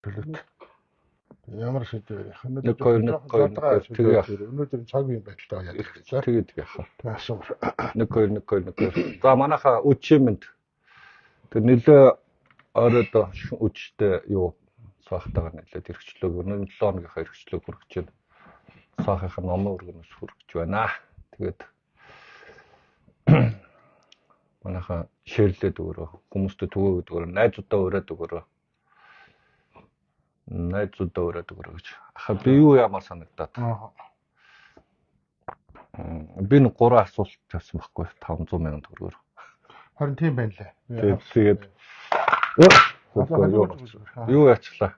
Төлөвт. Ямар сэдвээр яах вэ? 1 2 1 2 1 2 тэг яах. Өнөөдөр цаг үеийн байдалтай яадаг гэж. Тэгээд яах. Тэг асуур. 1 2 1 2 1 2. За манайхаа үдшийн мэнд. Тэр нэлээ оройд үдштэй юу саахтайгаар нэлээд эрхчлөөг өнөө 7 хоногийнхаа эрхчлөөг хүргэж байна. Саахынхаа номын өргөнөөс хүргэж байна. Тэгээд манайхаа шеэрлээд өгөөрэй. Хүмүүстээ түгээгээд өгөөрэй. Найзуудаа уриад өгөөрэй. Найзуудаа уриад өгөөрэй гэж. Аха би юу ямар санагдаад. Би нэг 3 асуулт тавьсан байхгүй 500 мянган төгрөгөөр. Харин тийм байна лээ. Тэгээд юу яачлаа.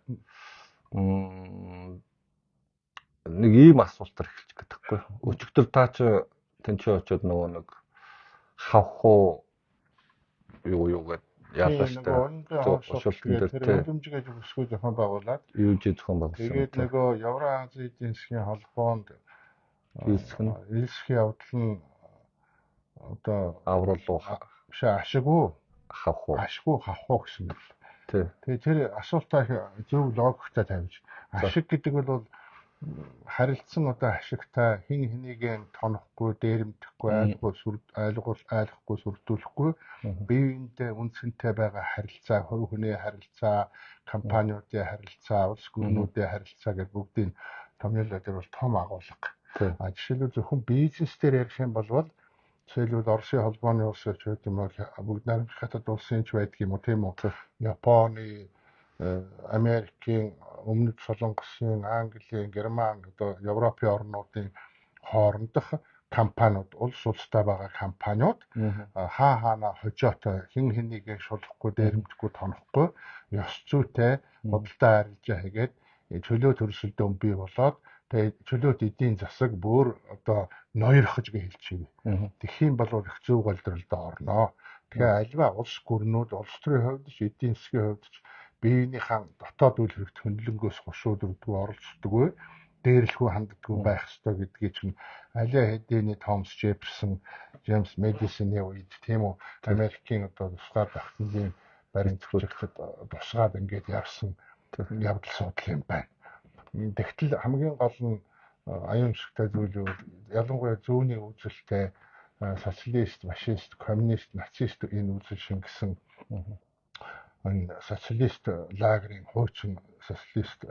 Нэг ийм асуултаар эхэлчих гэдэг байхгүй. Өчигдөр та чи тэнцээ очиод нөгөө нэг хавх уу юу юу гэд яалаа штэ. Шуултан дээр тэр үлэмжгээ өсгөө зохион байгуулад UG зохион байгуулсан. Тэгээд нөгөө Евро-Азийн эдийн засгийн холбоонд нийлсэх нь нийлсэх явдал нь одоо аврал уу биш ашиггүй хавх уу ашиггүй хавх уу гэсэн юм. Тий. Тэгээд тэр асуултаа зөв логиктой тавьж ашиг гэдэг бол харилцсан одоо ашигтай хин хэнийг тонохгүй, дээрэмдэхгүй, айлгүй сүрдүүлэхгүй, бие биендээ үнцэнтэй байгаа харилцаа, хувь хүний харилцаа, компаниудын харилцаа, улс гүрнүүдийн харилцаа гэдэг бүгдийг томьёолоо дээр бол том агуулга. А жишээлбэл зөвхөн бизнес дээр ярих юм бол жишээлбэл Оросын холбооны улс ч байд юм уу, бүгд найрамдах хятад улсын ч байдаг юм уу, тийм үү? Японы, Америкийн, Өмнөд Солонгосын, Английн, Герман, одоо Европын орнуудын хоорондох компаниуд, улс улстай байгаа компаниуд хаа хаана хожоотой, хэн хэнийг шулахгүй, дээрэмдэхгүй, тонохгүй, ёс зүйтэй худалдаа арилжаа хийгээд чөлөө төрсөлдөөн бий болоод тэгээд чөлөөт эдийн засаг бүр одоо ноёрхож гэж хэлж байна. Тэгэх юм бол их зөв голдролд орно. Тэгэхээр альва улс гүрнүүд, улс төрийн хувьд ч, эдийн засгийн хувьд ч биеийнхаа дотоод үйл хэрэгт хөндлөнгөөс хошууддаггүй, оролцдоггүй, дээрлэхүү ханддаггүй байх ёстой гэдгийг чинь алиа хэдийний Томас Джефферсон, Джеймс Мэдисоны үед тийм үү, Америкийн одоо тусгаар тогтнолын баримт зөвчөгдөд тусгаад ингээд явсан явдал судал юм байна. Тэгтэл хамгийн гол нь аюун шигтэй зүйл юу, ялангуяа зүүнний үзэлтэй социалист, фашист, коммунист, нацист энэ үзэл шингэсэн энэ социалист лагерын хуучин социалист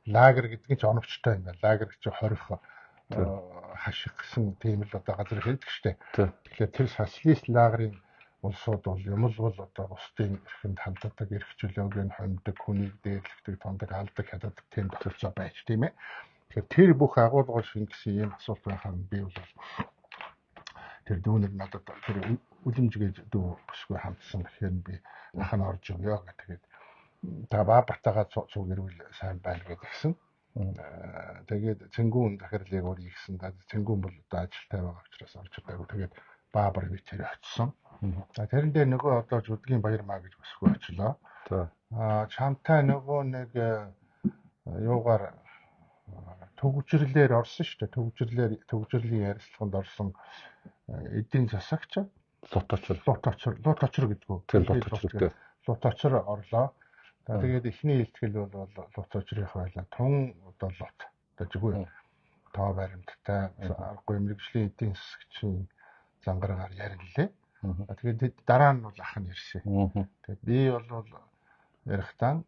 лагер гэдэг нь ч оновчтой юм байна. Лагер гэж хорих хаших гэсэн тийм л одоо газар хэлдэг штэ. Тэгэхээр тэр социалист лагерын улсууд бол юм л бол одоо бусдын эрхэнд ханддаг, эрх чөлөөг нь хоньдог, хүнийг дээрлэхдэг, тондог, алдаг, хятаддаг тийм тогтолцоо байж тийм ээ. Тэгэхээр тэр бүх агуулгаар шингэсэн ийм асуулт байхаар би бол тэр дүүнер надад тэр үлэмжгээ дүү бүсгүй хамтсан гэхээр би ах нь орж өгөө гэх. Тэгээд та баабартайгаа цуг ирвэл сайн байна гэдгсэн. Тэгээд цэнгүүн захирлыг өөр ийгсэн. Цэнгүүн бол одоо ажилтай байгаа учраас орж чадаагүй. Тэгээд баабар би тэр очсон. За тэрэн дээр нөгөө одоо жүдгийн баяр маа гэж бүсгүй очлоо. Аа чамтай нөгөө нэг юугаар төгжрлээр орсон шүү дээ. Төгжрлээр төгжрлийн ярилцлаганд орсон эдийн засагч Луточор гэдэг үү? Тэр Луточор. Луточор орлоо. За тэгээд эхний илтгэл бол Луточрынх байлаа. Тун одоо лут. Одоо жигүү тоо баримттай аргагүй мэрэгжлийн эдийн засагчийн зангаргаар ярилээ. Тэгээд дараа нь бол ах нь ирсэн. Тэгээд би бол ярихдаа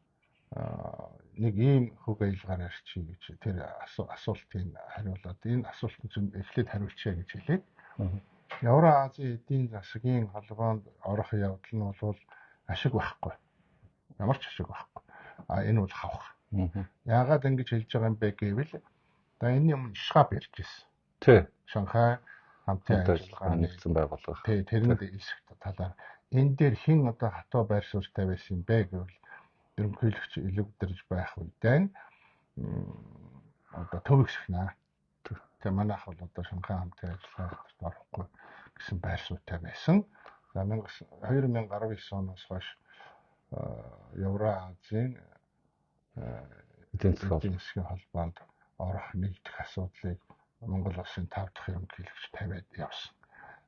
нэг ийм хөг аялгаар ярьчих гэж тэр асуултыг хариулаад энэ асуултанд чинь эхлээд хариулчихъя гэж хэлээд Евро-Азийн эдийн засгийн холбоонд орох явдал нь бол ашиг байхгүй. Ямар ч ашиг байхгүй. А энэ бол хавх. Яагаад ингэж хэлж байгаа юм бэ гэвэл за энэ юм шгап ярьж ирсэн. Тий. Шанхай хамтын ажиллагааны нэгдсэн байгууллага. Тий, тэрэнд элсэх талаар энэ дээр хэн одоо хатуу байр суурьтай байсан юм бэ гэвэл ерөнхийлөгч илэгдэрж байх үедээ одоо төв ихсгнэ. Тэгээ манайх бол одоо Шанхай хамтын ажиллагаанд орохгүй гэсэн байр суурьтай байсан. За 2019 оноос хойш Евро-Азийн эдийн засгийн холбоонд орох нэгдэх асуудлыг Монгол улсын 5 дахь ерөнхийлөгч тавиад явсан.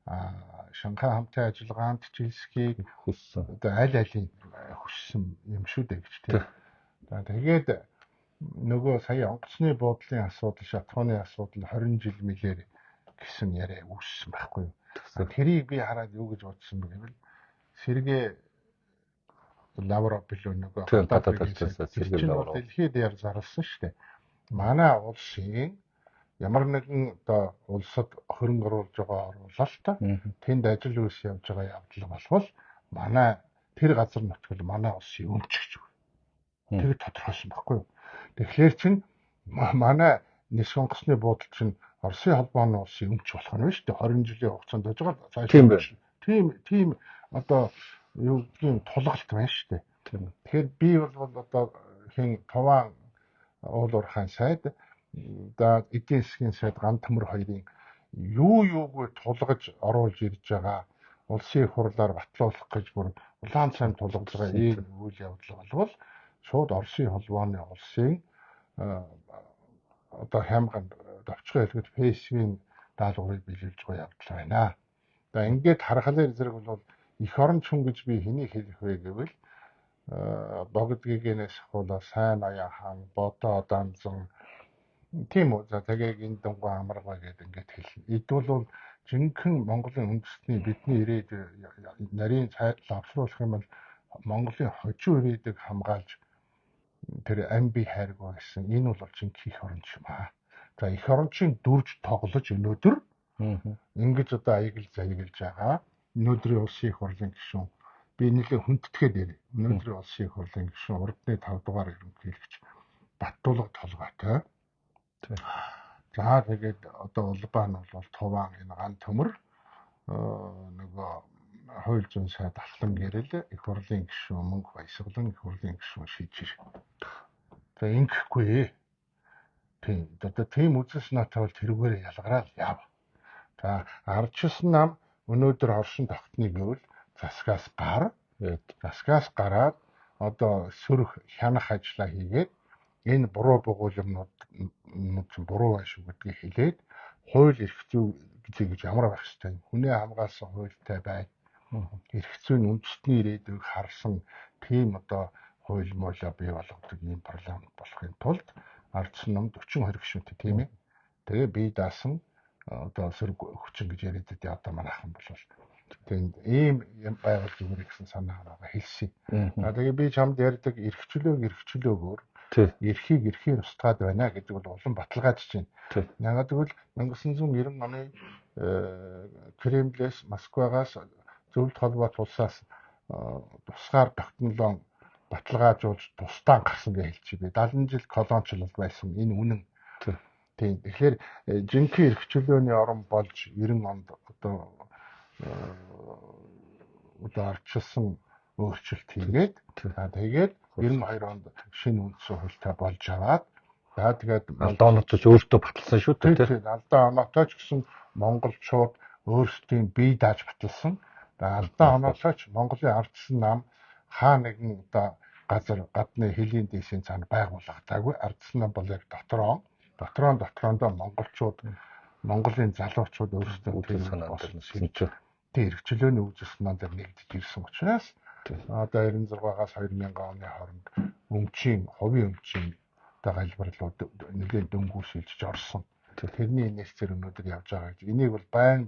А Шанхай хамтын ажиллагаанд ч элсхийг хүссэн. Одоо аль алийг хүссэн юм шүү дээ гэж тийм. За тэгээд нөгөө сая онгоцны буудлын асуудал, шатхууны асуудал 20 жил мэлээр гэсэн яриа үүссэн байхгүй юу? Тэрийг би хараад юу гэж бодсон бэ гэвэл Сергей Лавров билүү нөгөө Сергей Лавров дэлхийд яар зарласан шүү дээ. Манай улсын ямар нэгэн одоо улсад хөрөнгө оруулж байгаа оруулалт тэнд ажил үйлс явж байгаа явдал болвол манай тэр газар нутгал манай улсын өмч гэж үг. Тэр тодорхойлсон байхгүй юу? Тэгэхээр чин манай нисэх онгоцны буудал чинь Оросын холбооны улсын өмч болох нь шүү дээ. 20 жилийн хугацаанд байж байгаа. Тийм одоо юу гэдгийг тулгалт байна шүү дээ. Тэгэхээр би бол одоо хин Туваан уул уурхайн сайд за эдийн засгийн сайд Гантөмөр хоёрын юугүй тулгаж оруулж ирж байгаа улсын их хурлаар батлуулах гэж бүр улаан цайм тулгаж байгаа ийм үйл явдал болвол шууд Оросын холбооны улсын одоо хямган товчхон хэлбэл ФСБ-ийн даалгаврыг биелүүлж байгаа явдал байна. За ингээд харахаар зэрэг бол эх оронч хүн гэж би хэнийг хэлэх вэ гэвэл богд гэгэнээс ахуулаа сайн аяа хаан бодоо данзан тийм үү. За тэгээд энэ дунгуй амаргаа гэдэг ингээд хэлнэ. Эд бол жинхэнэ Монголын үндэстний бидний ирээд нарийн лавсруулах юм бол Монголын хожуу ирээдийг хамгаалж тэр ам бие хайргүй гэсэн энэ бол жинхэнэ эх оронч юм аа. За эх орончийн дүрж тоглож өнөөдөр ингэж одоо аяглж заяглж байгаа. Өнөөдрийн улсын их хурлын гишүүн би нэлээд хүндэтгээд ярив. Өнөөдрийн улсын их хурлын гишүүн урдны 5 дугаар ерөнхийлөгч Баттулга толгойтой. За тэгээд одоо улбаа нь бол Туваан энэ ган төмөр нөгөө хууль зүйн сайд Алхлан гэрэл их хурлын гишүүн Мөнх Баясгалан их хурлын гишүүн Шижир. За ингэхгүй. Тийм. Одоо тийм үзэл санаатай бол тэрүүгээр ялгараад яв. За ардчилсан нам өнөөдөр оршин тогтныг гэвэл засгаас гар, засгаас гараад одоо сөрөх хянах ажлаа хийгээд энэ буруу бугуул юмнууд чинь буруу байх шүү гэдгийг хэлээд хууль эрх зүй гэж ямар байх ёстой юм. Хүнээ хамгаалсан хуультай бай. Эрх зүйн үндэстний ирээдүйг харсан тийм одоо хууль муулаа бий болгодог ийм парламент болохын тулд ардсан нам 40 20 гишүүнтэй тийм ээ. Тэгээ бие даасан одоо сөрөг хүчин гэж яриад байдیں۔ Одоо манайхан бол тийм ийм юм байвал зүгээр гэсэн санаа хараагаа хэлсэн. А тэгээ би чамд ярьдаг эрхчлөөг эрхчлөөгөөр эрхийг эрхээр устгаад байна гэдэг бол улам баталгаажж байна. Яагаад гэвэл 1990 оны Кремлээс Москвагаас зөвлөлт холбоот улсаас тусгаар тогтнолоо баталгаажуулж тусдаан гарсан гэж хэлчихье. Би 70 жил колоничлол байсан. Энэ үнэн. Тийм. Тэгэхээр жинхэнэ эрх чөлөөний орон болж 90 онд одоо ардчилсан өөрчлөлт хийгээд тэгээд 92 онд шинэ үндсэн хуультай болж аваад за тэгээд алдаан оноотой ч өөртөө баталсан шүү дээ. Тийм. Алдаан оноотой ч гэсэн монголчууд өөрсдийн бие дааж баталсан. Алдаан оноотой ч Монголын ардчилсан нам хаа нэгэн одоо газар гадны хөлийн дээшийн цаана байгуулагдаагүй. Ардчилсан нам бол яг дотроондоо монголчууд Монголын залуучууд өөрсдөө үзэл санаан дээр тийм эрх чөлөөний үзэл санаан дээр нэгдэж ирсэн учраас одоо 96-аас 2000 оны хооронд өмчийн хувийн өмчийн одоо галбарлууд нэлээд дөнгөж шилжиж орсон. Тэрний инээсээр өнөөдөр явж байгаа гэж. Энийг бол байн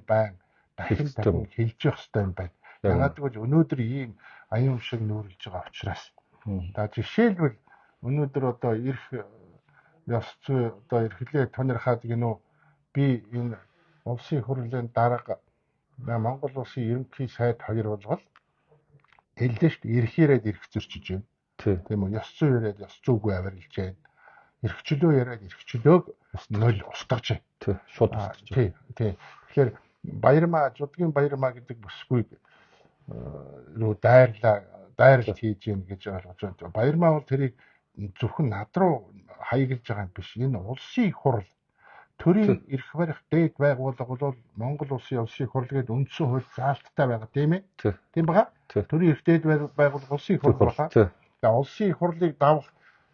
дахин дахин хэлж явах хэрэгтэй юм байна. Яагаад гэвэл өнөөдөр ийм аюун шиг нүүрлж байгаа учраас. За жишээлбэл өнөөдөр одоо эрх ёс зүй одоо эрхлээ тонирхаад гинүү би энэ улсын их хурлын дарга Монгол улсын ерөнхий сайд хоёр болгол хэллээ шүү дээ. Эрх яриад эрх зөрчиж байна. Тийм үү? Ёс зүй яриад ёс зүйгүй авирлж байна. Эрх чөлөө яриад эрх чөлөөг ноль устгаж байна. Тий. Шууд устгаж байна. Тий. Тэгэхээр Баярмаа, Жудгийн Баярмаа гэдэг бүсгүйг рүү дайрлалт хийж гин гэж ойлгож байна. Баярмаа бол тэрийг зөвхөн над руу хаяглаж байгаа юм биш. Энэ улсын их хурл төрийн эрх барих дээд байгууллага бол Монгол улсын улсын их хурл гэдэг үндсэн хууль заалттай байгаа тийм ээ. Тийм байгаа. Төрийн эрх дээд байгууллага улсын их хурл байна. За улсын их хурлыг давах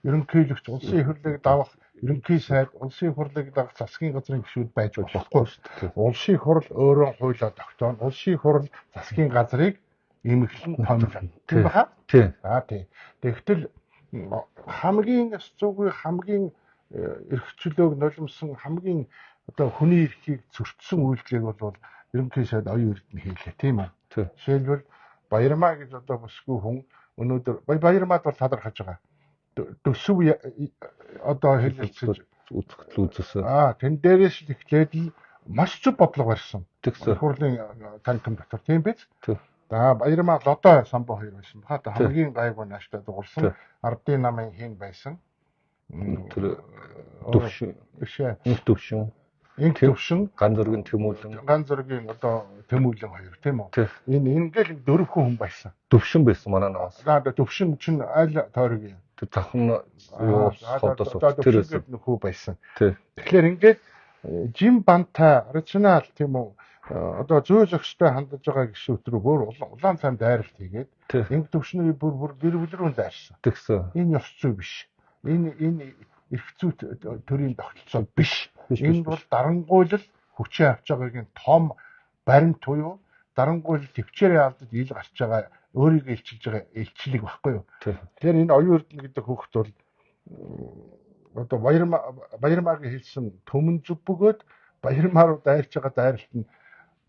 ерөнхийлөгч, улсын их хурлыг давах ерөнхий сайд, улсын их хурлыг давах засгийн газрын гишүүд байж болохгүй шүү дээ. Улсын их хурл өөрөө хуулиа тогтооно. Улсын их хурл засгийн газрыг эмэглэн томилно. Тийм баха? Тийм. За тийм. Тэгтэл Хамгийн ёс зүйгүй, хамгийн эрх чөлөөг нулимсан, хамгийн одоо хүний эрхийг зөрчсөн үйлдэлийг бол ерөнхий сайд Оюун Эрдэнэ хийлээ, тийм үү? Жишээлбэл Баярмаа гэж одоо бүсгүй хүн өнөөдөр Баярмаад бол талархаж байгаа. Төсөв одоо хэлэлцэж үзэгдэл үзсэн. Тэн дээрээс л эхлээд л маш зөв бодлого барьсан. Их хурлын танхим дотор, тийм биз? За Баярмаа Лодой самбо хоёр байсан ба. Хамгийн гайгүй нааштай дуурсан. Ардын намын хин байсан. Тэр төвшин биш ээ. Инх төвшин. Инх төвшин, ган зөргийн Тэмүүлэн. Ган зөргийн одоо Тэмүүлэн хоёр, тийм үү? Энэ ингээл дөрвөн хүн байсан. Төвшин байсан манай намаас. За төвшин чинь аль тойрог юм? Тэр завхан юу хотоос тэр нөхөө байсан. Тэгэхээр ингээд жим бантай рационал, тийм үү? Одоо зүй зохистой хандаж байгаа гишүүд рүү бүр улаан цайм дайралт хийгээд инх төвшний бүр гэр бүл рүү дайрсан. Тэгсэн. Энэ ёс зүй биш. Энэ эрх зүйт төрийн тогтолцоо биш. Энэ бол дарангуйлал хүчээ авч байгаагийн том баримт буюу дарангуйлал төвчээрээ алдаж ил гарч байгаа, өөрийгөө илчилж байгаа илчлэг багхгүй юу. Тэгэхээр энэ Оюун Эрдэнэ гэдэг хүүхэд бол одоо Баярмаагийн хэлсэн төмөн зүв бөгөөд Баярмаа руу дайрч байгаа дайралт нь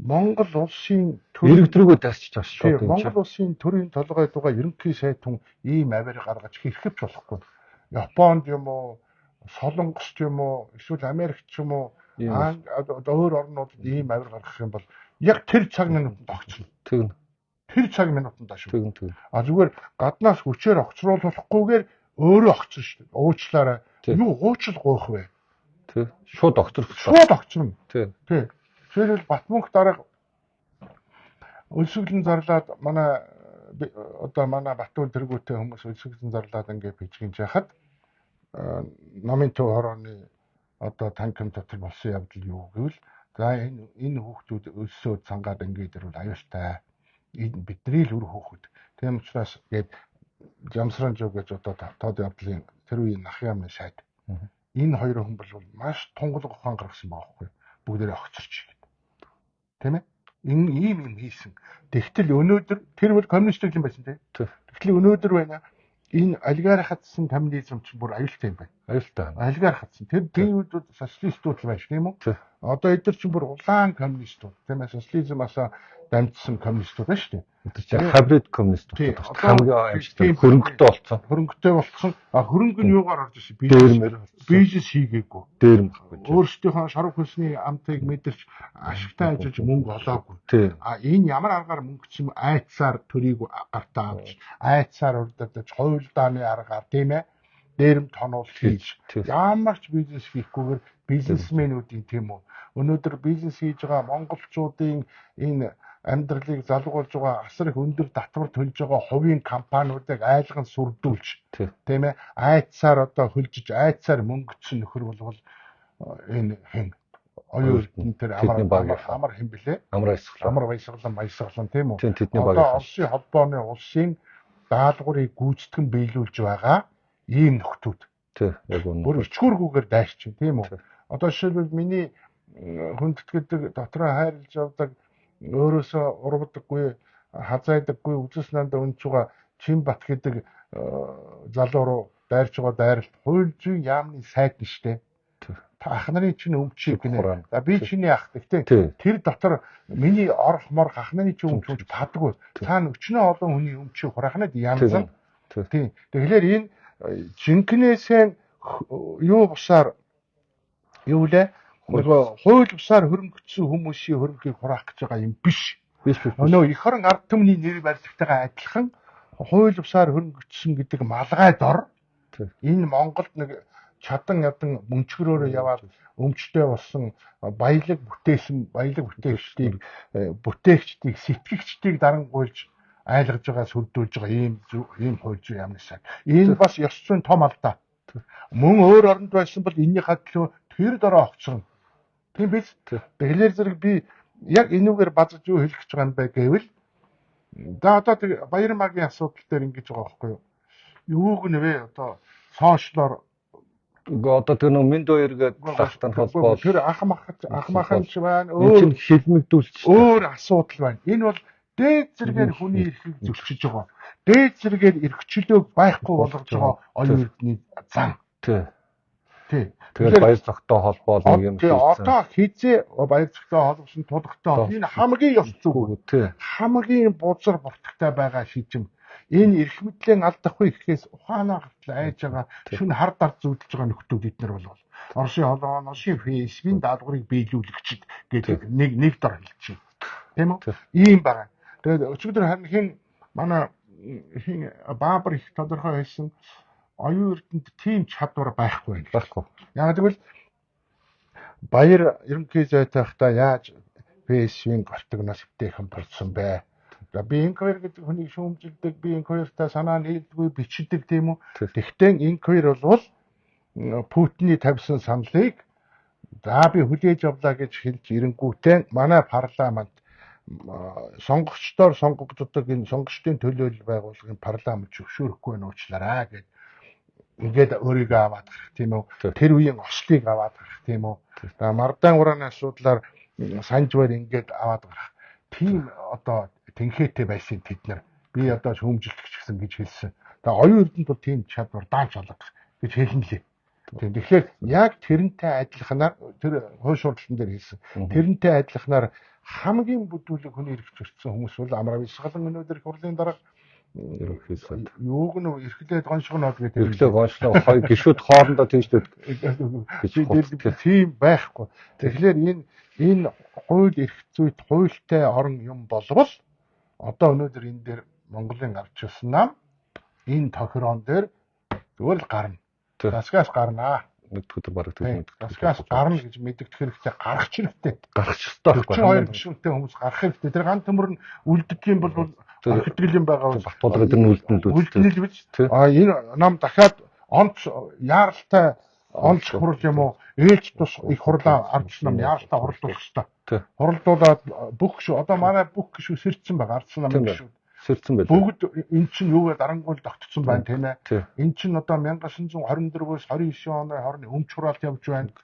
Монгол улсын төрийн рүүгээ дайрч байгаа шүү дээ. Монгол улсын төрийн толгой дугаа ерөнхий сайд хүн ийм авиар гаргаж хэрхэвч болохгүй. Японд юм уу, Солонгост юм уу, эсвэл Америкт ч юм уу, өөр орнуудад ийм авир гаргах юм бол яг тэр цаг минутанд огцно. Тэгнь. Тэр цаг минутанд шүү. Тэгнь. А зүгээр гаднаас хүчээр огцруулахгүйгээр өөрөө огцсон шүү дээ. Уучлаарай. Юу уучлал гуйх вэ? Тэг. Шууд огцрох. Шууд огцрно. Тэг. Тэг. Жишээлбэл Батмөнх дарга өлсгөлэн зарлаад манай одоо манай Батүн тэргүүтэй хүмүүс өлсгөлэн зарлаад ингээд бичгэн яхад номын төв хорооны одоо танхим дотор болсон явдал юу гэвэл за энэ хүүхдүүд өлсөө цангаад ингээд ирвэл аюултай. Энэ бидний л үр хүүхэд. Тийм учраас гээд Жамсранжуу гэж одоо тод явдлын тэр үеийн нах яамны сайд. Энэ хоёр хүн бол маш тунгалаг ухаан гаргасан байгаа байхгүй. Бүгдээрээ огцорч гээд. Тийм ээ? Энэ ийм юм хийсэн. Тэгтэл өнөөдөр тэр бол коммунист юм байсан тийм. Тэгтэл өнөөдөр байна. Энэ олигархатсан коммунизм чинь бүр аюултай юм байна. Аюултай. Олигархатсан. Тэр тийм үед социалистууд л байж тийм үү? Одоо эдгээр чинь бүр улаан коммунистууд тийм ээ. Социализмаас дамжсан коммунистууд байна шүү дээ. Тэр чинь хабрид коммунистууд байна. Хамгийн аимшигтай хөрөнгөтэй болсон. Хөрөнгөтэй болсон. А хөрөнгө нь юугаар орж ирсэн? Бизнес хийгээгүй. Дээрм байхгүй. Өөрсдийнхөө шарав хөлсний амтыг мэдэрч ашигтай ажиллаж мөнгө олоогүй. А энэ ямар аргаар мөнгө чим айцсаар төрийг гартаа авч, айцсаар урддаж, хувилдааны аргаар тийм ээ. Дээрэм тоноол хийж ямар ч бизнес хийхгүйгээр бизнесмэнүүдийн тийм үү. Өнөөдөр бизнес хийж байгаа монголчуудын энэ амьдралыг залгуулж байгаа асар их өндөр татвар төлж байгаа хувийн компаниудыг айлган сүрдүүлж тийм ээ айцсаар одоо хөлжиж айцсаар мөнгөцсөн нөхөр болвол энэ хэн Оюун Эрдэнэ тэр амар хэн блэ? Амар баясгалан тийм үү? Одоо Оросын холбооны улсын даалгаврыг гүйцэтгэн биелүүлж байгаа ийм нөхдүүд. Тий, яг үнэ. Бүр өчгөргүүгээр дайрч тийм үү? Одоо жишээлбэл миний хүндэтгэдэг дотроо хайрлаж явдаг өөрөөсөө урвдаггүй, хазайдаггүй, үзэс нандаа үнж байгаа Чинбат гэдэг залуу руу дайрч байгаа дайралт хууль зүйн яамны сайд нь штэ. Та ах нарын чинь өмчийг гинэ. За би чиний ах. Гэхдээ тэр дотор миний орох морох ах нарын чинь өмч өмч падгүй. Цаана өчнөө олон хүний өмчийг хураахнад янзан. Тийм. Тэгэхээр энэ жинкнээсээ юу бусаар юу лээ? Нөгөө хууль бусаар хөрөнгөцсөн хүмүүсийн хөрөнгийг хураах гэж байгаа юм биш. Нөгөө эх орон ард түмний нэр барилгатайгаа адилхан хууль бусаар хөрөнгөцсөн гэдэг малгай дор энэ Монголд нэг чадан ядан мөнчгөрөөрөө яваад өмчтэй болсон баялаг бүтээсэн баялаг бүтээгчдийг сэтгэгчдийг дарангуйлж айлгаж байгаа сүрдүүлж байгаа ийм хууль зүйн яамны сайд. Энэ бас ёс зүйн том алдаа. Мөн өөр оронд байсан бол энэний төлөө тэр дороо огцорно. Тийм биз? Тэгэхээр зэрэг би яг энүүгээр базаж юу хэлэх гэж байгаа юм бэ гэвэл за одоо тэр Баярмаагийн асуудал дээр ингэж байгаа байхгүй юу? Юуг нь вэ? Одоо сошиалор одоо тэр нөө Мэнд хоёр гээд лагтан холбоо тэр ах мах ч байна. Өөр хилмигдүүлч өөр асуудал байна. Энэ бол Дээд зэргээр хүний эрхийг зөрчиж байгаа. Дээд зэргээр эрхчлөөг байхгүй болгож байгаа оюун эрдний зан. Тий. Тий. Тэгээд баяр зогтой холбоол нэг юм хийсэн. Одоо хизээ баяр зогтой холбосон тулгатай энэ хамгийн ёс зүйн. Тий. Хамгийн бузар буртагтай байгаа шижим. Энэ эрх мэдлэн алдахгүй гэхээс ухаанаа гартал айж байгаа шүн хар дар зүүдэлж байгаа нөхдүүд эднэр бол Оросын холбоо, Оросын ФСБ-ийн даалгаврыг биелүүлэгчд гэдэг нэг дор хэлж байна. Тийм үү? Ийм байгаа. Тэгээд өчигдөр харин хин манай хин Баабар их тодорхой хэлсэн оюун эрдэнэт тийм чадвар байхгүй байна. Байхгүй. Яг гэвэл Баяр ерөнхий зайтай байхдаа яаж ФСБ-ийн гортогноос эвтэйхэн болсон бэ? За би инквайр гэдэг хүнийг шүүмжилдэг, би инквайртай санаа нийлдэггүй, бичдэг тийм үү? Тэгтээ инквайр бол Путиний тавьсан саналыг за би хүлээж авлаа гэж хэлж ирэнгүүтээ манай парламент сонгогчдоор сонгогддог энэ сонгогчдын төлөөлөл байгууллагын парламент зөвшөөрөхгүй байна уучлаарай гэд ингээд өөрийгөө аваад гарах тийм үү? Тэр үеийн ослыг аваад гарах тийм үү? За Мардан урааны асуудлаар Санжвар ингээд аваад гарах. Тийм одоо тэнхээтэй байсан тэд нар. Би одоо шүүмжилтгэж гисэн гэж хэлсэн. Тэгээ оюун эрдэнэт бол тийм чадвар даанч алга гэж хэлнэ лээ. Тийм. Тэгэхээр яг тэрнтэй адилханаар тэр хууль шурлалтан дээр хэлсэн. Тэрнтэй адилханаар хамгийн бүдүүлэг хүний эрх зөрчсөн хүмүүс бол Амраа Висгалан өнөөдөр их хурлын дарга ерөнхий сайд. Юуг нь эрхлээд гоншгоно гэдэг. Эрхлээ гоншгоно хоёр гişүүд хоорондоо тийштэй гэж тийм байхгүй. Тэгэхээр энэ хууль эрх зүйт хуультай орон юм болвол одоо өнөөдөр энэ дээр Монголын гарч ирсэн нам энэ тохироон дээр зүгээр л гарна. Засгаас гарнаа. Нэг өдөр бараг төлөв. Засгаас гарна гэж мэдэгдэх хэрэгтэй, гарах хэрэгтэй. Гарах ёстой байхгүй. 42 гишүүнтэй хүмүүс гарах хэрэгтэй. Тэр ган төмөр нь үлддэг юм бол орхидог юм байгаа. Батулга өдөр нь үлдэн л үлдэн л биз. А энэ нам дахиад онц яаралтай онц хурал юм уу? Ээлж тус их хурлаа ардч нам яаралтай хуралдуулах хэрэгтэй. Хуралдуулаад бүх шүү. Одоо манай бүх гишүү сэрдсэн байгаа. Ардч намын гишүүд сэрдсэн байлаа. Бүгд эн чинь юугаар дарангуул тогтцсон байна тийм ээ. Эн чинь одоо 1924-өөс 29 оны хооронд өмч хураалт явж байна.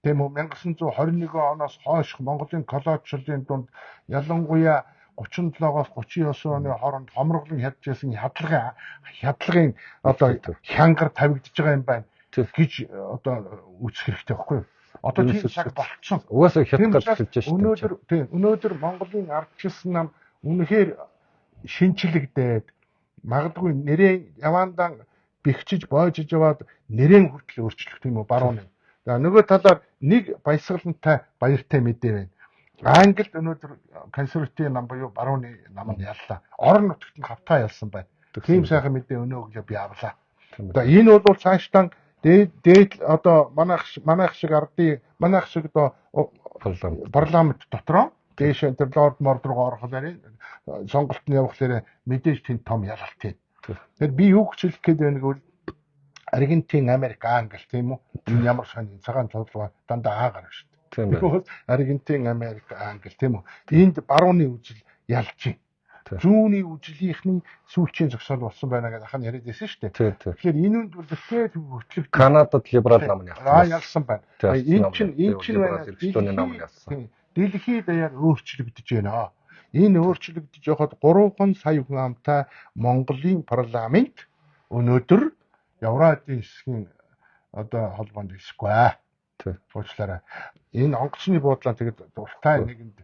Тийм үү? 1921 оноос хойш Монголын колоничлалын дунд ялангуяа 37-оос 39 оны хооронд хомроглон хядж байсан хядлагын одоо хянгар тавигдж байгаа юм байна гэж одоо үзэх хэрэгтэй байхгүй юу? Одоо тийм цаг болцсон. Угаасаа хятад хэлж шээ. Өнөөдөр тийм өнөөдөр Монголын ардчилсан нам үнэхээр шинчлэгдээд магадгүй нэрээ явандан бэхжиж бойжиж яваад нэрэн хүртэл өөрчлөх тийм үү барууны. За нөгөө талаар нэг баясгалантай баяртай мэдээ байна. Англид өнөөдөр консерватив нам буюу барууны нам нь яллаа. Орон нутагт нь хавтаа ялсан байна. Тийм сайхан мэдээ өнөө өглөө би авлаа. Одоо энэ бол цаашдаа дээд одоо манайх шиг ардын манайх шиг одоо парламент дотроо дээш тэр лорд морд руу орохлоор сонголт нь явахлаарэ мэдээж тэнд том ялалт тийм. Тэгэхээр би юу гэж хэлэх гээд байна гэвэл Аргентин, Америк, Англи тийм үү? Энэ ямар сонин цагаан цуглугаа дандаа А гарна шүү дээ. Тийм байна. Аргентин, Америк, Англи тийм үү? Энд барууны үжил ялж байна. Зүүнний үжилийнхний сүүлчийн зогсоол болсон байна гэж ахын яриад байсан шүү дээ. Тэгэхээр энэ үнд бол тэгэхээр хөтлөгдөж Канадад либерал нам нь ялсан. Ялсан байна. Энэ чинь байна. Нам нь ялсан. Дэлхий даяар өөрчлөгдөж байна. Энэ өөрчлөгдөж явахад 3 сая хүн амтай Монголын парламент өнөөдөр Евразийн хэсгийн одоо холбоонд хэсэхгүй. Уучлаарай. Энэ онгоцны буудлаа тэгээд дуртай нэгэнд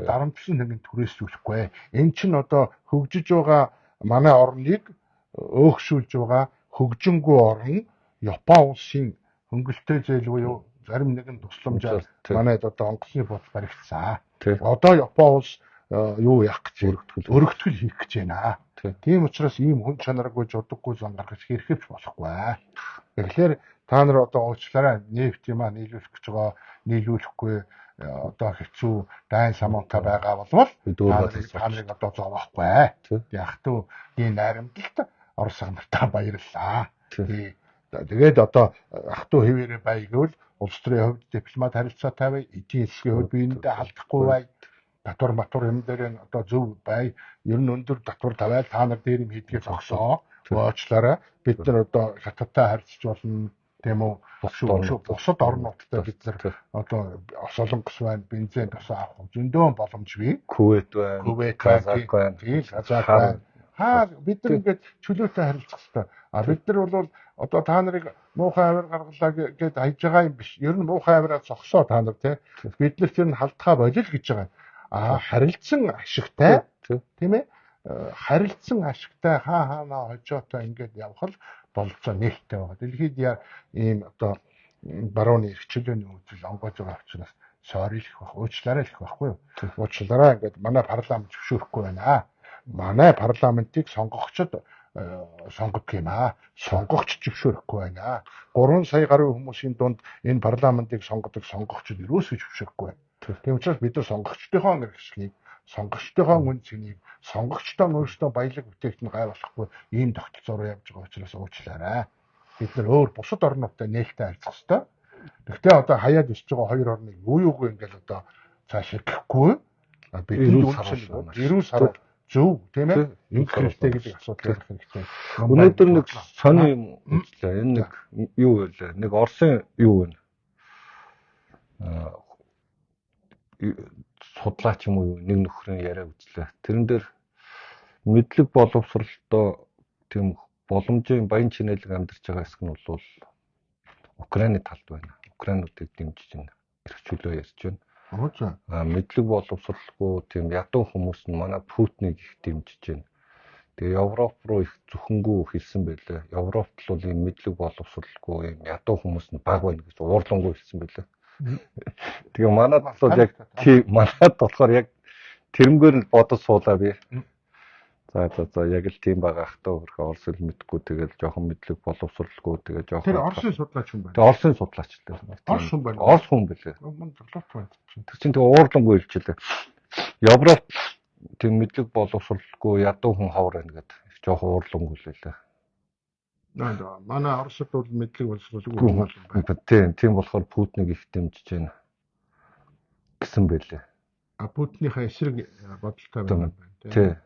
дарамтлсан нэгэнд түрээсүүлэхгүй. Энэ чинь одоо хөгжиж байгаа манай орныг өөгшүүлж байгаа хөгжингүй орн Япон улсын хөнгөлтэй зээл буюу зарим нэгэн тусламжаар манайд одоо онгоцны буудал баригдсан. Одоо Япон улс юу яах гэж өргөтгөл хийх гэж байна. Тийм учраас ийм хүн чанаргүй жудаггүй зан гаргаж хэрхэвч болохгүй. Тэгэхээр та нар одоо уучлаарай нефть юм а нийлүүлэх гэж байгаа нийлүүлэхгүй одоо хэцүү дайн самуунтай байгаа болвол та нарыг одоо зовоохгүй. Яг төө энэ найрамдалт Орос нартай баярлалаа. Тэгээд одоо ах トゥ хэвээрээ бай гэвэл улс төрийн хувьд дипломат харилцаатай бай, эдийн засгийн хувьд биенийдээ алдахгүй бай, татвар матвар юм дээр одоо зөв бай, ер нь өндөр татвар тавиал та нар дээр юм хийдгээ зогсоо. Уучлаарай. Бид нар одоо хятадтай харьцаж болно, Тийм үү? Бусад орнуудтай бид нар одоо Солонгос байна, бензин тосоо авах зөндөө боломж бий. Кувейт байна, Казах байна, Казах байна. Хаа бид нар ингээд чөлөөтэй харилцах хэрэгтэй. А бид нар бол одоо та нарыг муухай авир гаргалаа гэд хайж байгаа юм биш. Ер нь муухай авираа зогсоо та нар тий. Бид нар тэр нь халдхаа болил гэж байгаа. А харилцан ашигтай тийм ээ. Харилцан ашигтай хаа хаанаа хожоотой ингээд явах л бололцоо нээлттэй байгаа. Дэлхийд ийм одоо барууны эрх чөлөөний үзэл онгойж байгаа учраас sorry л их байх, уучлаарай л их байхгүй юу? Уучлаарай ингээд манай парламент зөвшөөрөхгүй байна. Манай парламентыг сонгогчид сонгодог юм аа. Сонгогч зөвшөөрөхгүй байна. 3 сая гаруй хүмүүсийн дунд энэ парламентыг сонгодог сонгогчид ерөөсөө зөвшөөрөхгүй байна. Тийм учраас бид нар сонгогчдынхоо эрхчлэлийг, сонгогчдынхоо үн цэнийг, сонгогчдоо өөрсдөө баялаг бүтээгт нь гай болохгүй ийм тогтолцоо руу явж байгаа учраас уучлаарай. Бид нар өөр бусад орнуудтай нээлттэй харилцах ёстой. Гэхдээ одоо хаяад өсөж байгаа хоёр орныг юу юугүй ингээл одоо цаашаа гэхгүй. Бидний үн эрүүл сарвал зөв тийм ээ. Ингэх хэрэгтэй гэдэг асуудал ярих хэрэгтэй. Өнөөдөр нэг сони юм үзлээ. Энэ нэг юу вэ? Нэг Оросын юу вэ? Судлаач юм уу нэг нөхрийн яриа үзлээ. Тэрэн дээр мэдлэг боловсролтой тийм боломжийн баян чинээлэг амьдарч байгаа хэсэг нь бол Украины талд байна. Украинуудыг дэмжиж байна. Эрх чөлөө ярьж байна. Мэдлэг боловсролгүй тийм ядуу хүмүүс нь манай Путинийг их дэмжиж байна. Тэгээ Европ руу их зөвхөнгүү хэлсэн байлээ. Европт л бол ийм мэдлэг боловсролгүй ийм ядуу хүмүүс нь баг байна гэж уурлангуй хэлсэн байлээ. Тэгээ манад бол яг тийм манад болохоор яг тэрнгээр л бодож суулаа би. За за за яг л тийм байгаа ах та хөрхө Орос хэл мэдгүй тэгэл жоохон мэдлэг боловсролгүй тэгээ жоохон Тэр Оросын судлаач хүн байна. Тэгээ Оросын судлаач л дээ. Орос хүн байна. Орос хүн билээ. Мөн лот байна. Тэр чинь тэгээ уурлангуй хэлчихлээ. Европ тийм мэдлэг боловсролгүй ядуу хүн ховор байна гэдэг жоохон уурлангуй л байлаа. Манай Оросд бол мэдлэг боловсролгүй хүн байна. Тийм, тийм болохоор Путинийг их дэмжиж байна гэсэн байлээ. А Путинийхээ эсрэг бодолтой байна. Тийм.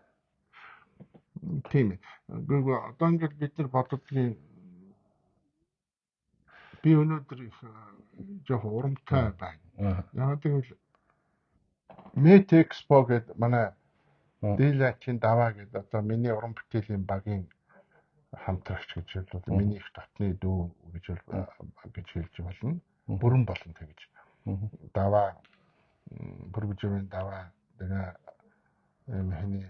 Тийм ээ. Гэхдээ одоо ингээд бид нар боддгийн би өнөөдөр их жоохон урамтай байна. Яг гэвэл Met Expo гэдэг манай Дилачийн даваа гэдэг одоо миний уран бүтээлийн багийн хамтрагч гэж бол миний их дотны дүү гэж хэлж болно. Бүрэн болно тэгж. Даваа бүргэжвэн даваа тэгээ юм хний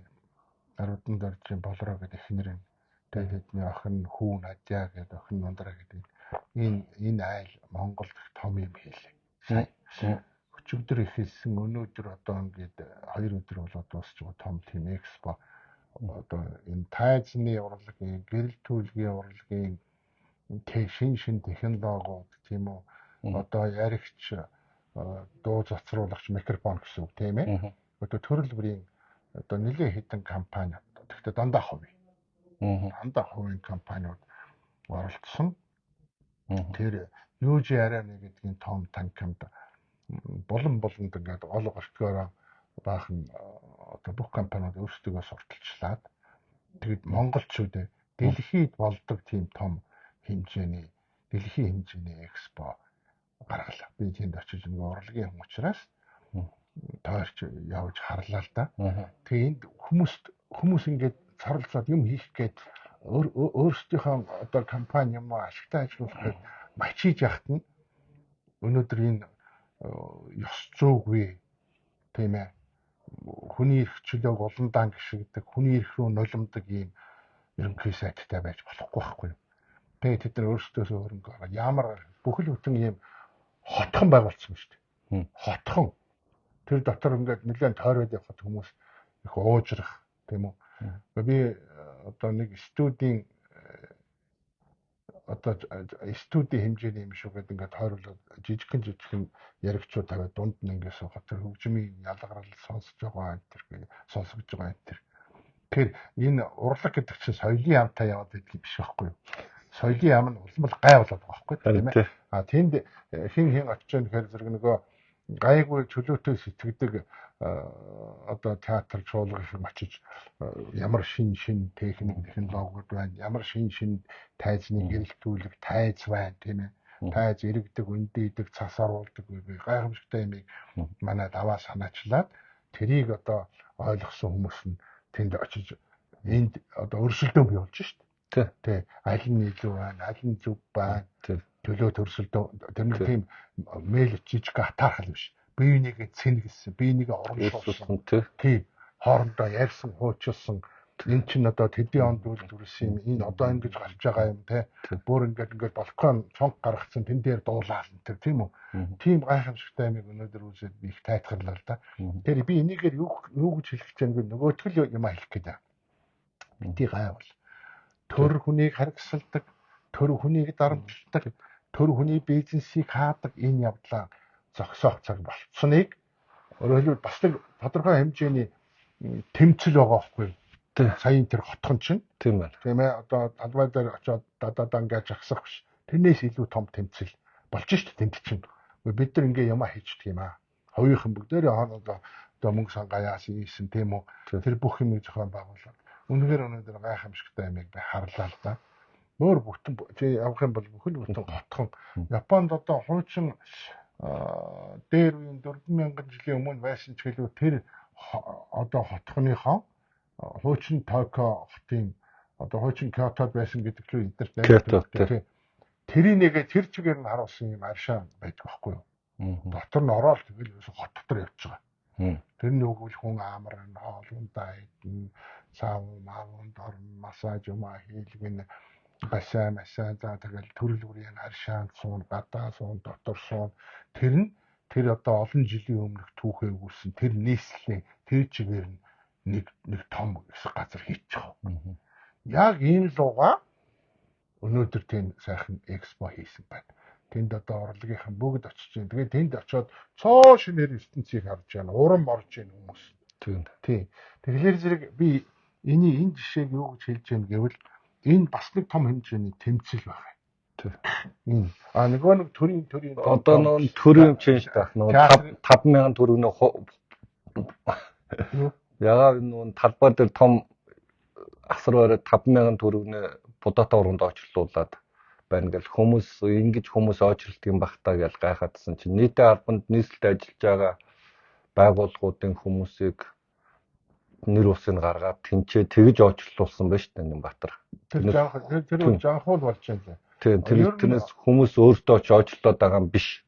Арвдан доржийн болроо гэдэг эхнэр нь тэгээ тэдний охин хүү Надя гэдэг охин Нундраа гэдэг энэ айл Монголд их том юм хийлээ. Сая өчигдөр эхэлсэн өнөөдөр одоо ингээд 2 өдөр болоод дуусч байгаа том тийм экспо одоо энэ тайзны урлагийн, гэрэл төлгийн урлагийн шин технологиуд тийм үү одоо яригч дуу цоцруулагч микрофон гэсэн үг тийм ээ. Одоо төрөл бүрийн одоо нэлээд хэдэн компани гэхдээ дандаа хувийн. Дандаа хувийн компаниуд оролцсон. Тэр UG Arena гэдгийн том танхимд булан буланд ингээд гол гортгоороо баахан одоо бүх компаниуд өөрсдөө сурталчлаад тэгэд монголчууд дэлхийд болдог тийм том хэмжээний дэлхийн хэмжээний экспо гаргалаа. Би тэнд очиж нэг урлагийн хүн учраас тойрч явж харлаа л да. Тэгээ энд хүмүүс ингээд царлцаад юм хийх гээд өөрсдийнхөө одоо компани юм уу ашигтай ажиллуулах гээд мачиж яхад нь өнөөдөр энэ ёс зүйгүй тийм ээ хүний эрх чөлөөг уландаан гიშгдэг, хүний эрх рүү нулимдаг ийм ерөнхий сайттай байж болохгүй байхгүй юу. Тэгээ тэд нар өөрсдөөсөө хөрөнгө аваад ямар бүхэл бүтэн ийм хотхон байгуулсан шүү дээ. Хотхон. Тэр дотор ингээд нэлээд тойроод явхад хүмүүс их уужрах тийм үү. Би одоо нэг студийн одоо студийн хэмжээний юм шүү гэдэг ингээд тойруулаад жижигхэн яригчууд тавиад дунд нь ингээд суухад тэр хөгжмийн ялгарал сонсож байгаа энэ төр сонсогдож байгаа энэ төр. Тэгэхээр энэ урлаг гэдэг чинь соёлын яамтай яваад байдаг юм биш байхгүй юу? Соёлын яам нь улам л гай болоод байгаа байхгүй тийм ээ. А тэнд хин хин очиж байгаа гэхээр зэрэг нөгөө гайгүй чөлөөтэй сэтгэдэг одоо театр чуулган шиг очиж ямар шин техник технологиуд байна, ямар шин тайзны гэрэлтүүлэг тайз байна тийм ээ. Тайз иргэдэг, өндийдэг, цас оруулдаг гайхамшигтай юмыг манай даваа санаачлаад тэрийг одоо ойлгосон хүмүүс нь тэнд очиж энд одоо өрсөлдөөн бий болж шít. Тэ. Аль нь илүү байна, аль нь зөв байна. Төлөө төрсөлдөөн тэр нэг тийм мэйл жижиг атаархал биш. Бие нэгэ цэнгэлсэн, бие нэгэ урамшуулсан. Тий. Хоорондоо ярьсан, хуучилсан. Энэ чинь одоо тэдний онд үйлдвэрлэсэн юм. Энэ одоо ингэж гарч байгаа юм те. Бүр ингээд ингээд балкон цонх гаргацсан тэн дээр дуулаад энэ төр тийм үү. Тийм гайхамшигтай юмыг өнөөдөр үзээд би их тайтгарлаа л да. Тэгэхээр би энийгээр юу гэж хэлэх гэж байна гэвэл нөгөөтгөл юм хэлэх гээд байна. Бити гайвал. Төр хүнийг харгасалдаг, төр хүнийг дарамталдаг, төр хүний бизнесийг хаадаг энэ явдлаа зогсоох цаг болцсныг өөрөөр хэлбэл бас нэг тодорхой хэмжээний тэмцэл байгаа байхгүй юу? Саяын тэр хотхон чинь. Тийм байна. Тийм ээ. Одоо талбай дээр очиод дададан гэж агсах биш. Тэрнээс илүү том тэмцэл болж шít тэнд чинь. Бид нар ингээ юмаа хийчихдэг юм аа. Хоёрын бүгдээрээ одоо мөнгө сангаа яасан ийсэн тийм үү. Тэр бүх юмыг зохион байгуулад. Үнэхээр өнөөдөр гайхамшигтай юмыг би харлаа л да. Өөр бүтэн чи явах юм бол бүхэл бүтэн хотхон. Японд одоо хуучин дээр үеийн 4000 жилийн өмнө байсан ч гэлүү тэр одоо хотхоныхоо хуучин Токио хотын одоо хуучин Кёотод байсан гэдэг л эднэрт байдаг. Тэрийг нэгэ тэр чигээр нь харуулсан юм аршаа байдаг байхгүй юу? Дотор нь ороод тэгэл ерөөсө хот дотор явж байгаа. Тэр нь өгвөл хүн аамар нь хоол ундаа идэн, сав маавнд орно, массаж юм а хийлгэн, басаа масаа за тэгэл төрөл бүрийн аршаанд суун, гадаа суун, дотор суун. Тэр нь тэр одоо олон жилийн өмнөх түүхээ өгүүлсэн тэр нийслэлийн тэр чигээр нь нэг том хэсэг газар хийчих. Яг ийм луга өнөөдөр тийм сайхан экспо хийсэн байна. Тэнд одоо урлагийнхан бүгд очиж байна. Тэгээд тэнд очиод цоо шинээр ертөнцийг харж байна. Урам орж байна хүмүүс. Тийм. Тийм. Тэгэхээр зэрэг би энэ жишээг юу гэж хэлж байна гэвэл энэ бас нэг том хэмжээний тэмцэл байна. Тийм. Энэ нөгөө нэг төрийн одоо нөгөө төрийн юм чинь шүү дээ. Нөгөө 5000 төгрөг нөө ягаа нөгөө талбай дээр том асар бариад 5000 төгрөгний будаатай урганд очрлуулад байна гэл хүмүүс ингэж хүмүүс очролт юм бах та гэж гайхаадсан чинь нийтийн албанд нийслэлд ажиллаж байгаа байгууллагуудын хүмүүсийг нэр усыг гаргаад тэнцээ тэгж очрлуулсан байна шүү дээ Нэмбатар. Тэр тэр жанхуул болж байна. Тийм, тэрнээс хүмүүс өөртөө очиж очлоод байгаа юм биш.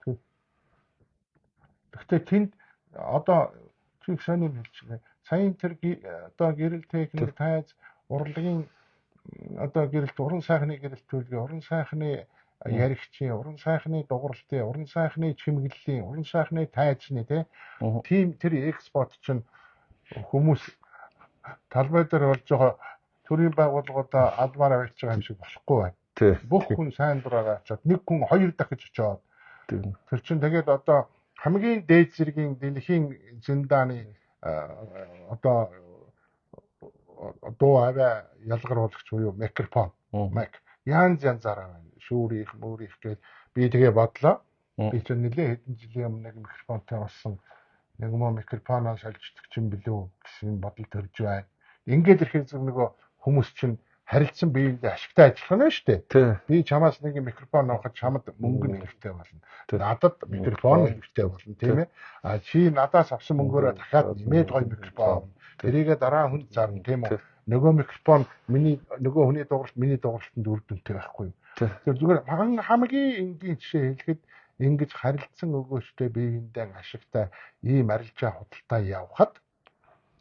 Гэхдээ тэнд одоо чи их сонир хэлчихлээ. Саяын тэр одоо гэрэл техник тайз урлагийн одоо гэрэлт уран сайхны гэрэлт төлгөө, уран сайхны яригчийн, уран сайхны дугарлтын, уран сайхны чимэглэлийн, уран сайхны тайзны тийм тэр экспорт чинь хүмүүс талбай дээр болж байгаа төрийн байгууллагуудаа албаар авчиж байгаа юм шиг болохгүй байна. Бүх хүн сайн дураараа очиод нэг хүн хоёр дахиж очиод. Тэр чинь тэгээд одоо хамгийн дээд зэргийн дэлхийн зиндааны одоо дуу авиа ялгаруулагч буюу микрофон майк янз янзаараа байна. Шүүрийнх, мөрийнх гээд би тэгээ бодлоо. Би чинь нэлээ хэдэн жилийн өмнө нэг микрофонтой болсон. Нэг мө микрофоноо шалждаг чинь билүү гэсэн бодол төрж байна. Ингээд ирэхээр зөв нөгөө хүмүүс чинь харилцан биеиндээ ашигтай ажиллах нь шүү дээ. Би чамаас нэг микрофон авахад чамд мөнгө нь хэрэгтэй болно. Надад микрофон хэрэгтэй болно, тийм ээ. А чи надаас авсан мөнгөөрөө дахиад нэмээд гоё микрофон авна. Тэрийгээ дараа хүн зарна, тийм үү? Нөгөө микрофон миний нөгөө хүний дууралт миний дууралтанд үр дүнтэй байхгүй юу? Тэгэхээр зүгээр хамгийн энгийн жишээ хэлэхэд ингэж харилцан өгөөжтэй биеиндээ ашигтай ийм арилжаа худалдаа явахад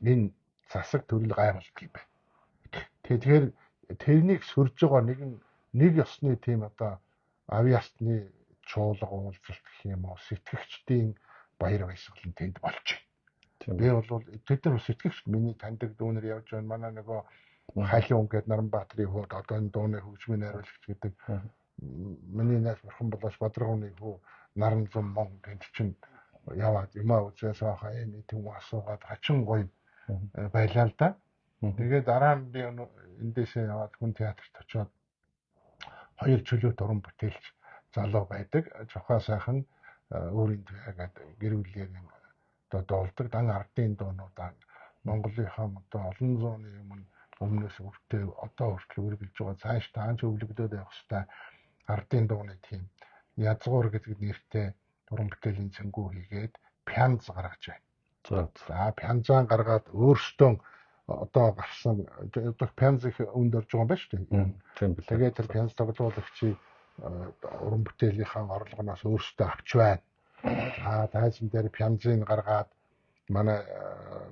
энэ засаг төрөл гайвалдаг юм байна. Тэгэхээр тэрнийг сөрж байгаа нэгэн нэг ёсны тийм одоо авиасны чуулга уулзалт гэх юм уу сэтгэгчдийн баяр баясгал нь тэнд болж байна. Би бол тэд нар сэтгэгч миний таньдаг дүүнер явж байна. Манай нөгөө Халиун гэдэг Наранбаатарын хүүд одоо энэ дууны хөгжмийн найруулагч гэдэг миний найз бурхан болооч Бадрагууны хүү Наран зам мон тэнд чинь яваад юмаа үзээс хаа юм тэм асуугаад хачин гоё байлаа л да. Тэгээд дараа нь би эндээсээ яваад хүн театрт очиод хоёр чөлөөт уран бүтээлч залуу байдаг. Жохоо сайхан өөрийн туяагаад гэр бүлээр одоо дуулдаг. Дан ардын дуунуудаа Монголынхаа одоо олон зууны өмнө өмнөөс өртөө одоо хүртэл үргэлж байгаа цааш таанч өвлөгдөд явах хэвээр ардын дууны тийм Язгуур гэдэг нэртэй уран бүтээлийн цэнгүү хийгээд пянз гаргаж байна. За пянзан гаргаад өөрсдөө одоо гарсан одоо пянз их үнд орж байгаа юм байна шүү дээ. Тэгээд тэр пянз тоглуулагчийг уран бүтээлийнхаа орлогоноос өөрсдөө авч байна. За тайзан дээр пянзыг гаргаад манай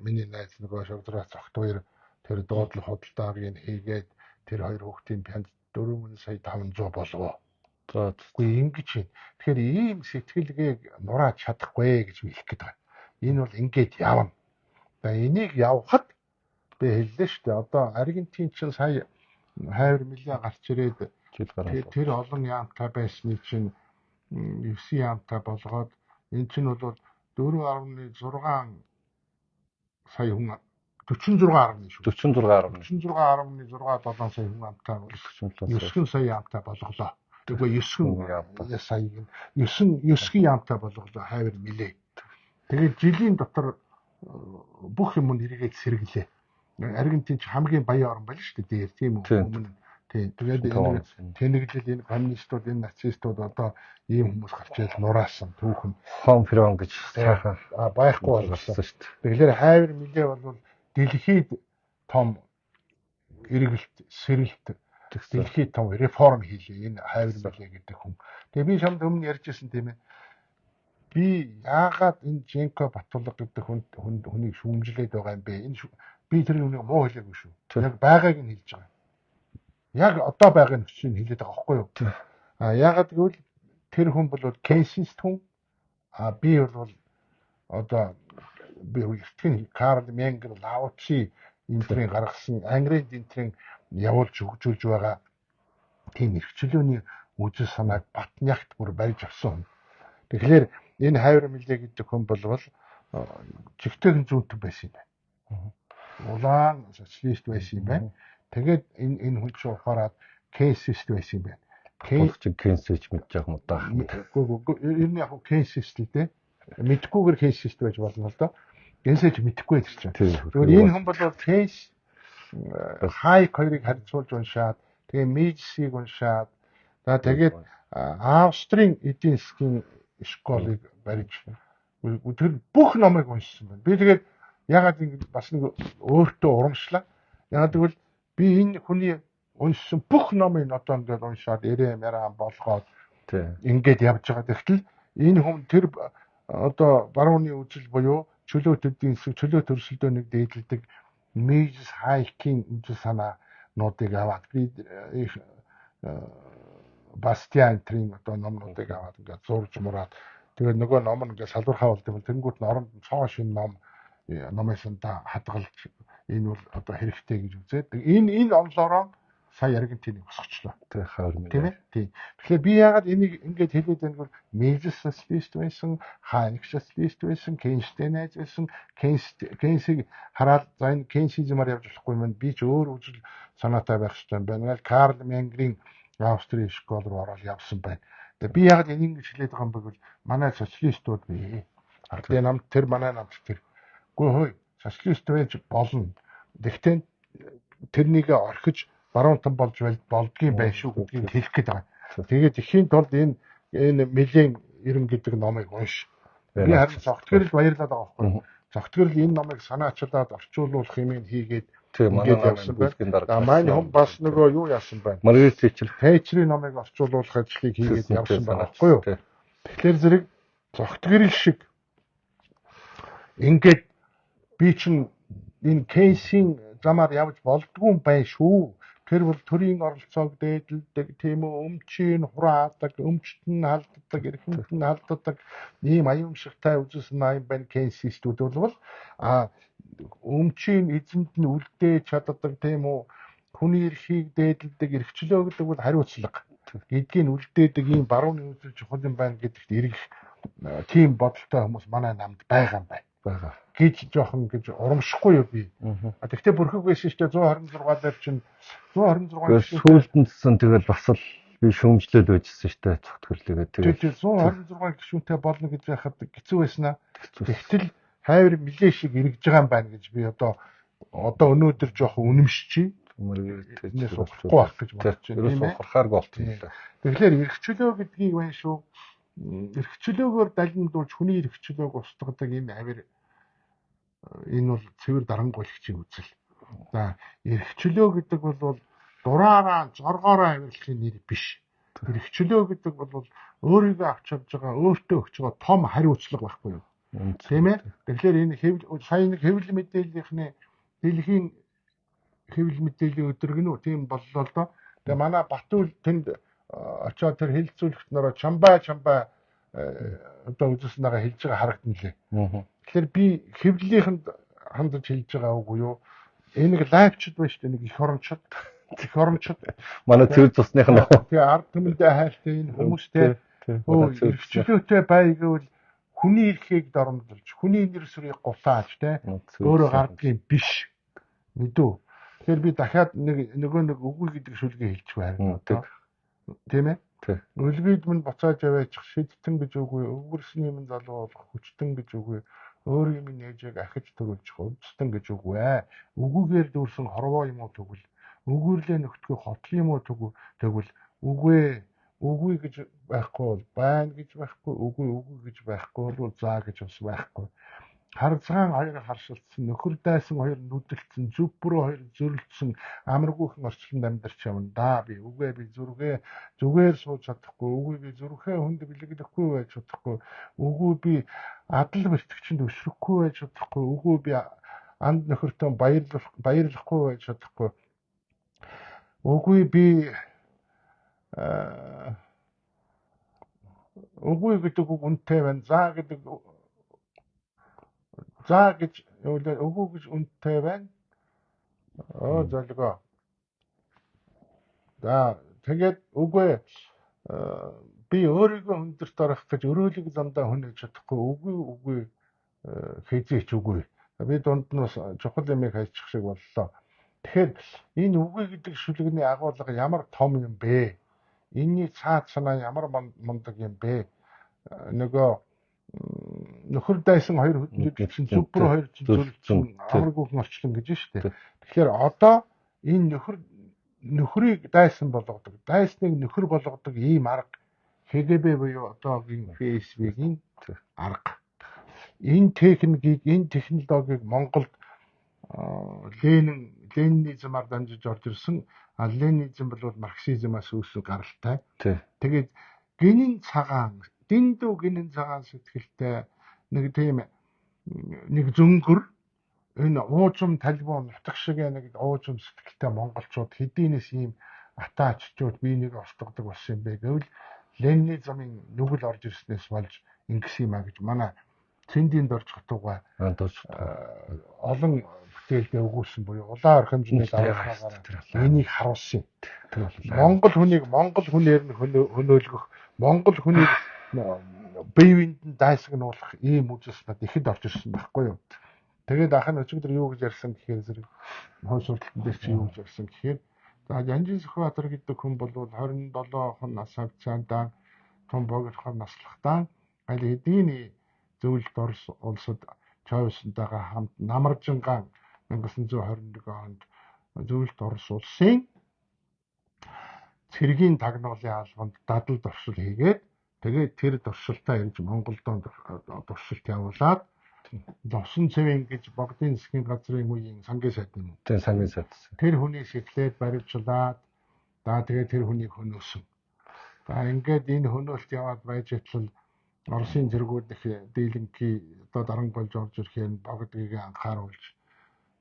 миний найз нөгөө шогдроо цогт хоёр тэр дуудлага худалдааг нь хийгээд тэр хоёр хүүхдийн пянз 4 сая 500 болов. За үгүй ингэж байна. Тэгэхээр ийм сэтгэлгээг нурааж чадахгүй гэж би хэлэх гээд байна. Энэ бол ингээд явна. За энийг явахад би хэллээ шүү дээ. Одоо Аргентин чинь сая хайр мэлээ гарч ирээд тэр олон яамтай байсны чинь 9 яамтай болгоод энэ чинь бол 4.6 сая хүн 46.1 шүү. 46.1 46.67 сая хүн амтай 9 сая амтай болголоо. Тэгвэл 9 саяг 9 яамтай болголоо хайвар мэлээ. Тэгээд жилийн дотор бүх юм нь эргээд сэргэлээ. Аргентин ч хамгийн баян орн байна шүү дээ. Тийм үү? Өмнө тийм. Тэгээд энэ тэнэглэл энэ коммунистууд, энэ нацистууд одоо ийм хүмүүс гарч ирэл нураасан түүхэн. Хон Ферон гэж сайхан байхгүй болгосон шүү дээ. Тэгэхээр хайвар мэлээ бол дэлхийд том эргэлт, сэрэлт, дэлхийд том реформ хийлээ энэ хайвар мэлээ гэдэг хүн. Тэгээ би шамд өмнө ярьж ирсэн тийм ээ. Би яагаад энэ Женко Батулга гэдэг хүнийг шүүмжлээд байгаа юм бэ? Энэ би тэр хүнийг муу хэлээгүй шүү. Яг байгааг нь хэлж байгаа. Яг одоо байгаа нөхцөлийг хэлээд байгаа байхгүй юу? А яагаад гэвэл тэр хүн бол кейсист хүн. А би бол одоо би эртхэн Карл Менгер, Лао Ци энтрийн гаргасан Ангрен энтрийн явуулж хөгжүүлж байгаа тийм эрхчлөөний үзэл санааг Батнягт бүр барьж авсан хүн. Тэгэхээр энэ хайвар мэлээ гэдэг хүн болвол чигтэйхэн зүүнтэн байсан юм байна. Улаан социалист байсан юм байна. Тэгээд энэ хүн чинь ухаарад кейсист байсан юм байна. Кейнс ч мэдж байгаа юм да. Үгүй ер нь яг кейсист л дээ. Мэдхгүйгээр кейсист байж болно л доо. Кейнсэж мэдэхгүй тэр чинь. Тэгвэл энэ хүн бол Кейнс Хайк хоёрыг харьцуулж уншаад тэгээ Мижсийг уншаад за тэгээд Австрийн эдийн засгийн школыг барьж тэр бүх номыг уншсан байна. Би тэгээд ягаад ингэ бас нэг өөртөө урамшлаа. Ягаад гэвэл би энэ хүний уншсан бүх номыг одоо ингээд уншаад эрээ мяраа болгоод ингээд явж байгаа. Тэгтэл энэ хүн тэр одоо барууны үзэл буюу чөлөө эдийн засаг, чөлөө төрсөлдөөнийг дээдэлдэг Мижс Хайкийн үзэл санаануудыг аваад би их Бастиан трийн одоо номнуудыг аваад ингээд зурж мураад тэгээд нөгөө ном нь ингээд салбархаа болд юм. Тэнгүүт нь оронд цоо шинэ ном номынсандаа хадгалж энэ бол одоо хэрэгтэй гэж үзээд энэ онлоороо сая Аргентиныг босгочлоо. Тийм ээ? Тийм. Тэгэхээр би яагаад энийг ингээд хэлээд байна гэвэл Мижс социалист байсан, Хайек социалист байсан, Кейнстэй найз байсан, Кейнсийг хараад за энэ Кейнсизмаар явж болохгүй юм байна. Би ч өөр үзэл санаатай байх хэрэгтэй юм байна. Карл Менгерийн Австрийн школ руу ороод явсан байна. Тэгээ би яагаад энийг ингэж хэлээд байгаа юм бэ гэвэл манай социалистууд бий. Тэгээ намд тэр манай намд тэр. Үгүй хөөе, социалист байж болно. Тэгтээ тэрнийг орхиж баруунтан болж болдгийн байх шүү гэдгийг хэлэх гээд байгаа. Тэгээд ихийн тулд энэ Милийн 90 гэдэг номыг унш. Би харин цогтгөрл баярлаад байгаа байхгүй. Цогтгөрл энэ номыг санаачлаад орчуулах юм хийгээд ингээд явсан байна. За маань хүн бас нөгөө юу яасан байна? Маргарет Тэчер. Тэчрийн номыг орчуулах ажлыг хийгээд явсан байгаа байхгүй юу? Тэгэхээр зэрэг цогтгөрл шиг ингээд би чинь энэ Кейнсийн замаар явж болдгүй юм байна шүү. Тэр бол төрийн оролцоог дээдэлдэг, тийм үү, өмчийг хураадаг, өмчт нь халддаг, эрхэмт нь халддаг ийм аюумшигтай үзэл санаа юм байна Кейнсистүүд бол а өмчийн эзэмд нь үлдээж чаддаг, тийм үү, хүний эрхийг дээдэлдэг, эрхчлөө гэдэг бол хариуцлага гэдгийг нь үлдээдэг ийм барууны үзэл чухал юм байна гэдэгт эргэх тийм бодолтой хүмүүс манай намд байгаа юм байна. Байгаа гэж жоохон гэж урамшихгүй юу би. А тэгтээ бүрхэг байсан шүү дээ 126 дээр чинь 126 гишүүн сүүлд нь гэсэн тэгэл бас л би шүүмжлээд байжсэн шүү дээ цогтгөрлөгээ тэгэл 126 гишүүнтэй болно гэж яхад хэцүү байсан аа. Тэгтэл хайвар мэлээ шиг эргэж байгаа юм байна гэж би одоо өнөөдөр жоохон үнэмшчихье. Мөргөж ухрахгүй байх гэж бодож байна. Тийм ээ. Ухрахааргүй болчихсон юм лээ. Тэгэхээр эрх чөлөө гэдгийг байна шүү. Эрх чөлөөгөөр далиндуулж хүний эрх чөлөөг устгадаг энэ авир энэ бол цэвэр дарангуйлагчийн үзэл. За эрх чөлөө гэдэг бол дураараа зоргоороо авирлахын нэр биш. Эрх чөлөө гэдэг бол өөрийгөө авч явж байгаа, өөртөө өгч байгаа том хариуцлага байхгүй юу? Тийм ээ. Тэгэхээр энэ хэвлэл сая нэг хэвлэл мэдээллийнхний дэлхийн хэвлэл мэдээллийн өдөр гинүү тийм боллоо л доо. Тэгээ манай Батүл тэнд очиод тэр хэлэлцүүлэгт нөрөө чамбай чамбай одоо үзсэн байгаа хэлж байгаа харагдан лээ. Тэгэхээр би хэвлэлийнхэнд хандаж хэлж байгаа үгүй юу? Энэ нэг лайвчд байна шүү дээ, нэг их орончод. Их орончод. Манай цэвэр цусных нь. Тэгээ ард түмэндээ хайртай энэ хүмүүстэй эрхчлөөтэй бай гэвэл хүний эрхийг доромжилж, хүний нэр сүрийг гулааж те өөрөө гардгийн биш. Мэдүү. Тэгэхээр би дахиад нэг нөгөө нэг үгүй гэдэг шүлгийг хэлчих байна. Тийм ээ? Өлгийд минь буцааж аваачих шидтэн гэж үгүй, өвгөрсний минь залуу болох хүчтэн гэж үгүй, өөрийн минь ээжийг ахиж төрүүлчих өвдстэн гэж үгүй ээ. Үгүйгээр дүүрсэн хорвоо юм уу тэгвэл, үгүйрлээ нөхдгөө хотл юм уу тэгвэл үгүй үгүй гэж байхгүй бол байна гэж байхгүй, үгүй үгүй гэж байхгүй бол заа гэж бас байхгүй. Харцгаан хоёр харшилдсан, нөхөр дайсан хоёр нүдэлцэн, зүв бүрөө хоёр зөрөлдсөн, амаргүйхэн орчлонд амьдарч явна да. Би үгүй би зүргээ зүгээр сууж чадахгүй, үгүй би зүрхээ хүнд бэлэглэхгүй байж чадахгүй, үгүй би адал бэртгчэнд өшрөхгүй байж чадахгүй, үгүй би анд нөхөртөө баярлахгүй байж чадахгүй, үгүй би үгүй гэдэг үг үнэтэй байна, заа гэдэг заа гэж үгүй гэж үнэтэй байна. Оо золгоо. За тэгээд үгүй би өөрийгөө хүндэрт орох гэж өрөөлөг замдаа хүнэж чадахгүй, үгүй үгүй хэзээч үгүй. Би дунд нь бас чухал юмыг хайчих шиг боллоо. Тэгэхээр энэ үгүй гэдэг шүлэгний агуулга ямар том юм бэ? Энийний цаад санаа ямар мундаг юм бэ? Нөгөө нөхөр дайсан хоёр хөдөлгсөн, зүв бүр хоёр зөрөлдсөн, амаргүйхэн орчлон гэж шүү дээ. Тэгэхээр одоо энэ нөхрийг дайсан болгодог, дайсныг нөхөр болгодог ийм арга КГБ буюу одоогийн ФСБ-ийн арга. Энэ техникийг, энэ технологиг Монголд Ленинизмаар дамжиж орж ирсэн. Ленинизм бол марксизмаас үүссэн гаралтай. Тэгээд гинэн цагаан, дэндүү гинэн цагаан сэтгэлтэй нэг тийм нэг зөнгөр энэ уужим талбуу нутаг шиг нэг уужим сэтгэлтэй монголчууд хэдийнээс ийм атааччууд бие нэг устгадаг болсон юм бэ гэвэл Ленинизмын нүгэл орж ирснээс болж ингэсэн юм а гэж манай Цэндийн дорж хатууга олон бүтээлдээ өгүүлсэн буюу улаан орхимжны давхаргаар энийг харуулсан юм. Монгол хүнийг монгол хүнээр нь хөнөөлгөх, монгол хүнийг бие биед нь дайсагнуулах ийм үзэл над ихэд орж ирсэн байхгүй юу. Тэгээд ах нь өчигдөр юу гэж ярьсан гэхээр зэрэг хой сурталтан дээр чи юу гэж ярьсан гэхээр за Янжин Сүхбаатар гэдэг хүн бол 27 хон нас хавцаандаа том богинохоор наслахдаа аль хэдийн зөвлөлт Орос улсад Чойсонтойгоо хамт намаржингаан 1921 онд зөвлөлт Орос улсын цэргийн тагнуулын албанд дадал дуршил хийгээд тэгээд тэр дуршилтаа ирж Монголдон дуршилт явуулаад Ловсон цэвэн гэж богдын засгийн газрын үеийн сангийн сайд юм уу? Тийм, сангийн сайд. Тэр хүнийг шиглээд баривчлаад за тэгээд тэр хүнийг хөнөөсөн. За ингээд энэ хөнөөлт яваад байж байтал Оросын зэргүүд их дийлэнхий одоо дарангуйлж орж ирэхээр богдгийг анхааруулж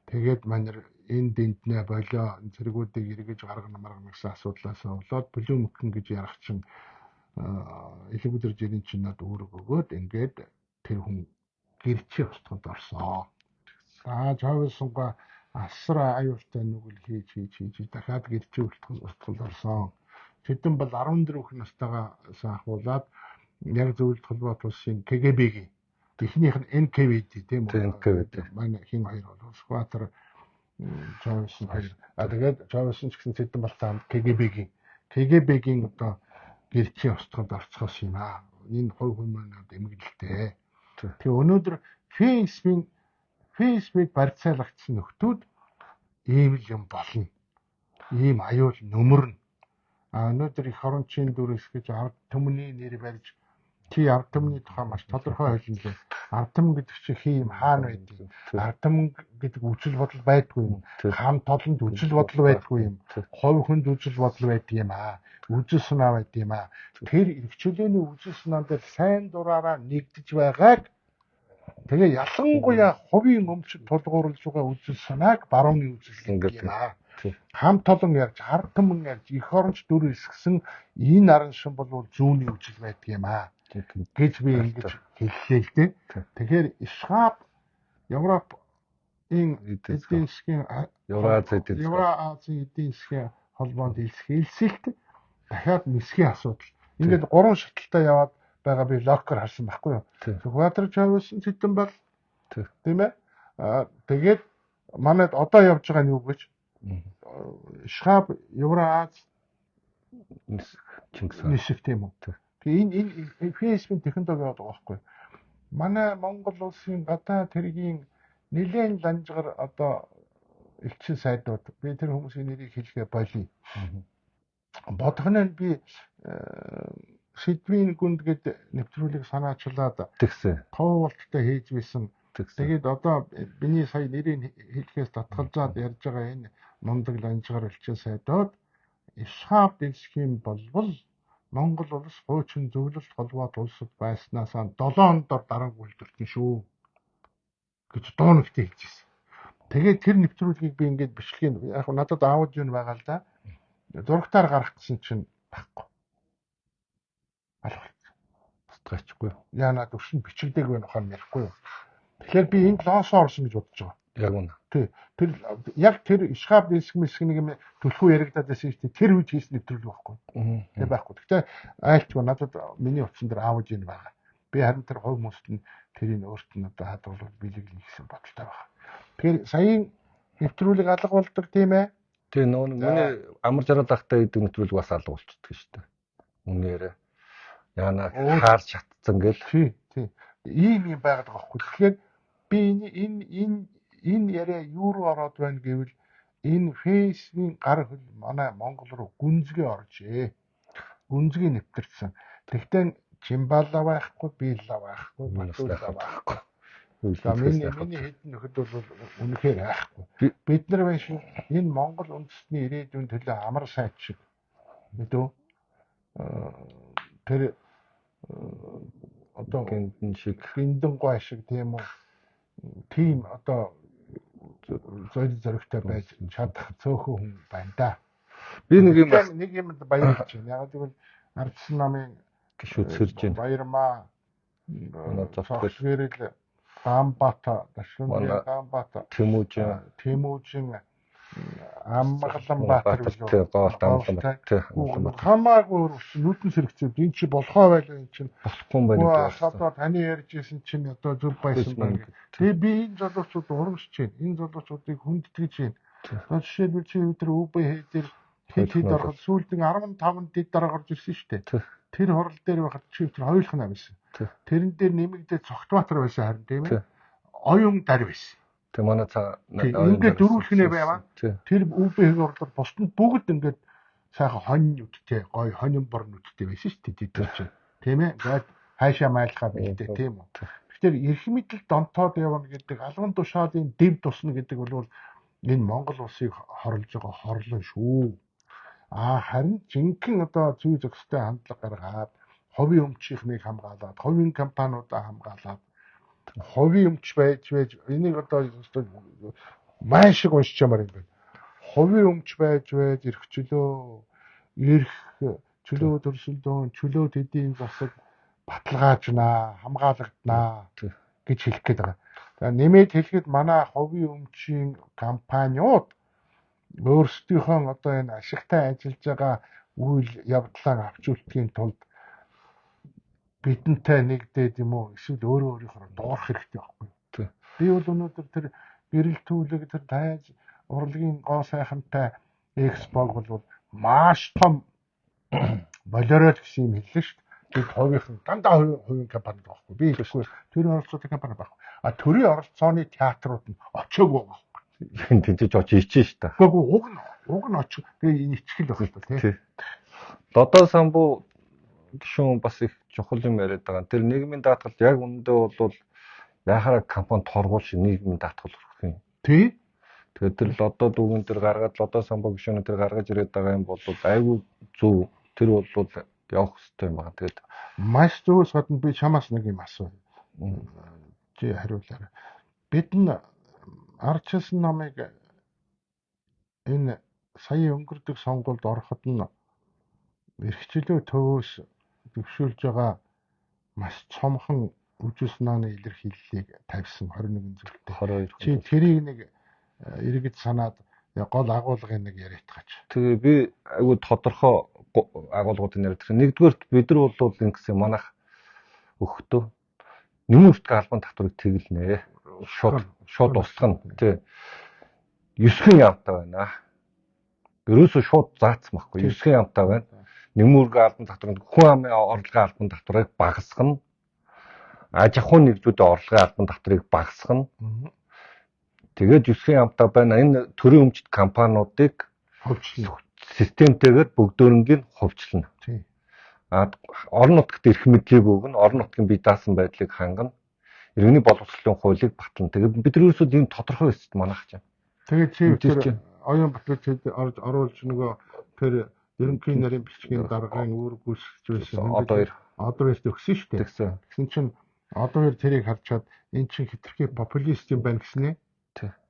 тэгээд манер энэ дэнднээ болио зэргүүдийг эргэж гаргана маргана гэсэн асуудлаас болоод Блүмкен гэж ярах чин элэг өдөр жирийн чинь над үүрэг өгөөд ингээд тэр хүн гэрчийн устганд орсон. За Чавсунга асар аюултай нүгэл хийж хийж хийж дахиад гэрчийн устганд орсон. Тэдэн бол 14 настайгаас ахуулаад яг зөвлөлт холбоот улсын КГБ-гийн эхнийх нь НКВД тийм үү? НКВД. Манай хин хоёр бол Сүхбаатар Чавсан хоёр. А тэгээд Чавсан ч гэсэн Тэдэн балтай хамт КГБ-гийн одоо гэрчийн устганд орцгоос юм аа. Энэ хувь хүн маань эмгэлтэй. Тэгээ өнөөдөр Facebook барьцаалагдсан нөхдүүд ийм л юм болно. Ийм аюул нөмөрнө. А өнөөдөр эх орончийн дүрс гэж ард түмний нэр барьж чи ард түмний тухай маш тодорхой хэлнэ. Ард түмэн гэдэг чи хий юм хаана байдгийг. Ард түмэн гэдэг үзэл бодол байдгүй юм. Хам толонд үзэл бодол байдгүй юм. Хувь хүнд үзэл бодол байдаг юм аа. Үзэл санаа байдаг юм аа. Тэр эрхчлөөний үзэл санаан дээр сайн дураараа нэгдэж байгааг тэгээ ялангуяа хувийн өмчөд тулгуурлаж байгаа үзэл санааг барууны үзэл гэдэг юм аа. Хам толон ярьж, ард түмэн ярьж, эх оронч дүр эсгсэн энэ аран шин бол зүүнний үзэл байдаг юм аа гэж би ингэж хэллээ л дээ. Тэгэхээр Ишхаб Европын эдийн засгийн Евразийн эдийн засгийн холбоонд элсэлт дахиад нисхийн асуудал. Ингээд гурван шатлалтай яваад байгаа би логикоор харсан байхгүй юу. Сүхбаатар Чавсан цэдэн бол тийм ээ. Тэгээд манайд одоо явж байгаа нь юу гэж Ишхаб Евроаз Чингис нисэх тийм үү. Тэгээ энэ фэйсбүүк технологи яваад байгаа байхгүй. Манай Монгол улсын гадаад хэргийн нэлээд ланжгар одоо элчин сайдууд би тэр хүмүүсийн нэрийг хэлгээ болиё. Бодох нь би сэдвийн гүнд гэд нэвтрүүлэг санаачлаад тэгсэн. Товуулттай хийж байсан. Тэгээд одоо миний сая нэрийг хэлэхээс татгалзаад ярьж байгаа энэ мундаг ланжгар элчин сайдууд Ишхаб дэлсхийн болбол Монгол улс хуучин зөвлөлт холбоот улсад байснаасаа 7 ондор дараагүй хөлдөртөн шүү гэж дуунагтай хэлж ирсэн. Тэгээд тэр нэвтрүүлгийг би ингээд бичлэгийн яг надад аудио нь байгаа л да. Зурагтаар гаргах гэсэн чинь байхгүй. Алга болсон. Устгаачихгүй. Яанаад өшин бичигдээг байх ухаан ярихгүй юу. Тэгэхээр би энд лоосоо орсон гэж бодож байгаа. Яг үнэ. Тий. Тэр яг тэр Ишхаб диск миск нэг юм түлхүү яригадаад байсан шүү дээ. Тэр үед хийсэн нэвтрүүлэг байхгүй. Тэр байхгүй. Гэхдээ айлчгүй надад миний утсан дээр аудио нь байгаа. Би харин тэр хувь хүмүүст нь тэрийг өөрт нь одоо хадгалуул бэлэглэх гэсэн бодолтой байна. Тэгэхээр саяын нэвтрүүлэг алга болдог тийм ээ. Тий нөгөө миний амар жаргал ахтай гэдэг нэвтрүүлэг бас алга болчихдог шүү дээ. Үнээр яана хаар шатцсан гэл. Тий, тий. Ийм юм байгаад байгаа байхгүй. Тэгэхээр би энэ яриа юу руу ороод байна гэвэл энэ фэйсбүүкийн гар хөл манай Монгол руу гүнзгий оржээ. Гүнзгий нэвтэрсэн. Тэгтээ Чимбала байхгүй, Била байхгүй, Батулла байхгүй. За миний хэдэн нөхөд бол үнэхээр айхгүй. Бид нар байна шүү. Энэ Монгол үндэстний ирээдүйн төлөө амар сайт шиг мэдөө. Тэр одоо гиндэн шиг, гиндэн гой шиг тийм үү? Тийм одоо зойл зоригтой байж чадах цөөхөн хүн байна да. Би нэг юм нэг юмд баярлаж байна. Яг гэвэл Ардсан намын гишүүд сэрж байна. Баярмаа зовтгол Гаанбаата, Дашгүнгийн Гаанбаата, Тэмүүжин, Амгаланбаатар билүү? Гоолт Амгаланбаатар. Хамаагүй өөр нүдэн сэрэгцээд энэ чи болохоо байлаа энэ чинь болохгүй юм байна гэдэг. Одоо таны ярьж исэн чинь одоо зөв байсан байна. Тэгээ би энэ залуучууд урамшиж байна. Энэ залуучуудыг хүндэтгэж байна. Одоо жишээлбэл чи өдөр ҮБХ дээр хэд хэд ороход сүүлд 15 дэд дараа гарч ирсэн шүү дээ. Тэр хурал дээр байхад чи өдөр хоёулах нь байсан. Тэрэн дээр нэмэгдээд Цогтбаатар байсан харин тийм ээ. Оюун дар байсан. Тэг манай цаа ингээд дөрвөлх нэ байваа. Тэр ҮБХ орлоор бусд нь бүгд ингээд сайхан хонь нүдтэй, гоё хонин бор нүдтэй байсан шүү дээ тэд чинь. Тийм ээ. Ингээд хайшаа майлахаа бэлдээ тийм үү. Тэгэхээр эрх мэдэл донтоод явна гэдэг алган тушаалын дэв тусна гэдэг бол энэ Монгол улсыг хорлож байгаа хорлон шүү. Аа харин жинхэнэ одоо зүй зохистой хандлага гаргаад хувийн өмчийнхнийг хамгаалаад, хувийн компаниудаа хамгаалаад хувийн өмч байж энийг одоо майн шиг уншиж ямар юм бэ? Хувийн өмч байж эрх чөлөө, эрх чөлөө төрсөлдөөн, чөлөө эдийн засаг баталгаажнаа, хамгаалагданаа гэж хэлэх гээд байгаа. За нэмээд хэлэхэд манай хувийн өмчийн компаниуд өөрсдийнхөө одоо энэ ашигтай ажиллаж байгаа үйл явдлаа авч үлдэхийн тулд бидэнтэй нэгдээд юм уу эсвэл өөрөө өөрийнхөө дуурах хэрэгтэй байхгүй юу? Би бол өнөөдөр тэр гэрэл түүлэг тэр тайз урлагийн гоо сайхантай экспог бол маш том болороо гэсэн юм хэллээ шүү дээ. Бид хувийнхан дандаа хувийн компани байхгүй. Би хэлэхгүй төрийн оролцоотой компани байхгүй. А төрийн оролцооны театрууд нь очоогүй байгаа байхгүй. Тэнцэж очиж ичээ шүү дээ. Үгүй уг нь Уг нь очих тэгээ энэ ичгэл байх л та тий. Лодоо самбу гишүүн бас их чухал юм яриад байгаа. Тэр нийгмийн даатгал яг үнэндээ бол яхаараа компани торгуул шиг нийгмийн даатгал өргөх юм. Тий. Тэгээд тэр лодоо дүүгэн тэр гаргаад лодоо самбу гишүүн тэр гаргаж ирээд байгаа юм бол айгүй зөв. Тэр бол явах хэрэгтэй юм байна. Тэгээд маш зөвөөс гадна би чамаас нэг юм асууя. Чи хариулаарай. Бид нь ардчилсан номыг энэ сая өнгөрдөг сонгуульд ороход нь эрхчлөө төвөөс дэвшүүлж байгаа маш цомхон үжил санааны илэрхийллийг тавьсан 21 зүйлтэй. 22. Чи тэрийг нэг иргэд санаад гол агуулгын нэг яриатгаач. Тэгээ би айгүй тодорхой агуулгуудыг яриад. Нэгдүгээрт бид нар бол ингэсэн манайх өгөхдөө нэмэн үртгэ албан татварыг тэглэнэ. Шууд устгана. Тий. 9 яамтай байна. Ерөөсөө шууд заацсан байхгүй. 9 яамтай байна. Нэмэн үргэ албан татвар хүн амын орлогын албан татварыг багасгана. Аж ахуйн нэгжүүдийн орлогын албан татварыг багасгана. Тэгээд 9 яамтай байна. Энэ төрийн өмчт компаниудыг хувьчлана. Системтэйгээр бүгдөөрөнгийг хувьчлана. Тий. А орон нутагт эрх мэдлийг өгнө, орон нутгийн бие даасан байдлыг хангана. Иргэний боловсролын хуулийг батлана. Тэгээд бид нар ерөөсөө ийм тодорхой эсэд манайх чинь. Тэгээд чи тэр оюун батлаж орж оруулж нөгөө тэр ерөнхий нарийн бичгийн даргын үүрэг гүйцэтгэж байсан. Одоо хоёр өгсөн шүү дээ. Тэгсэн чинь одоо хоёр тэрийг харчаад эн чинь хитрхи популист юм байна гэснэ.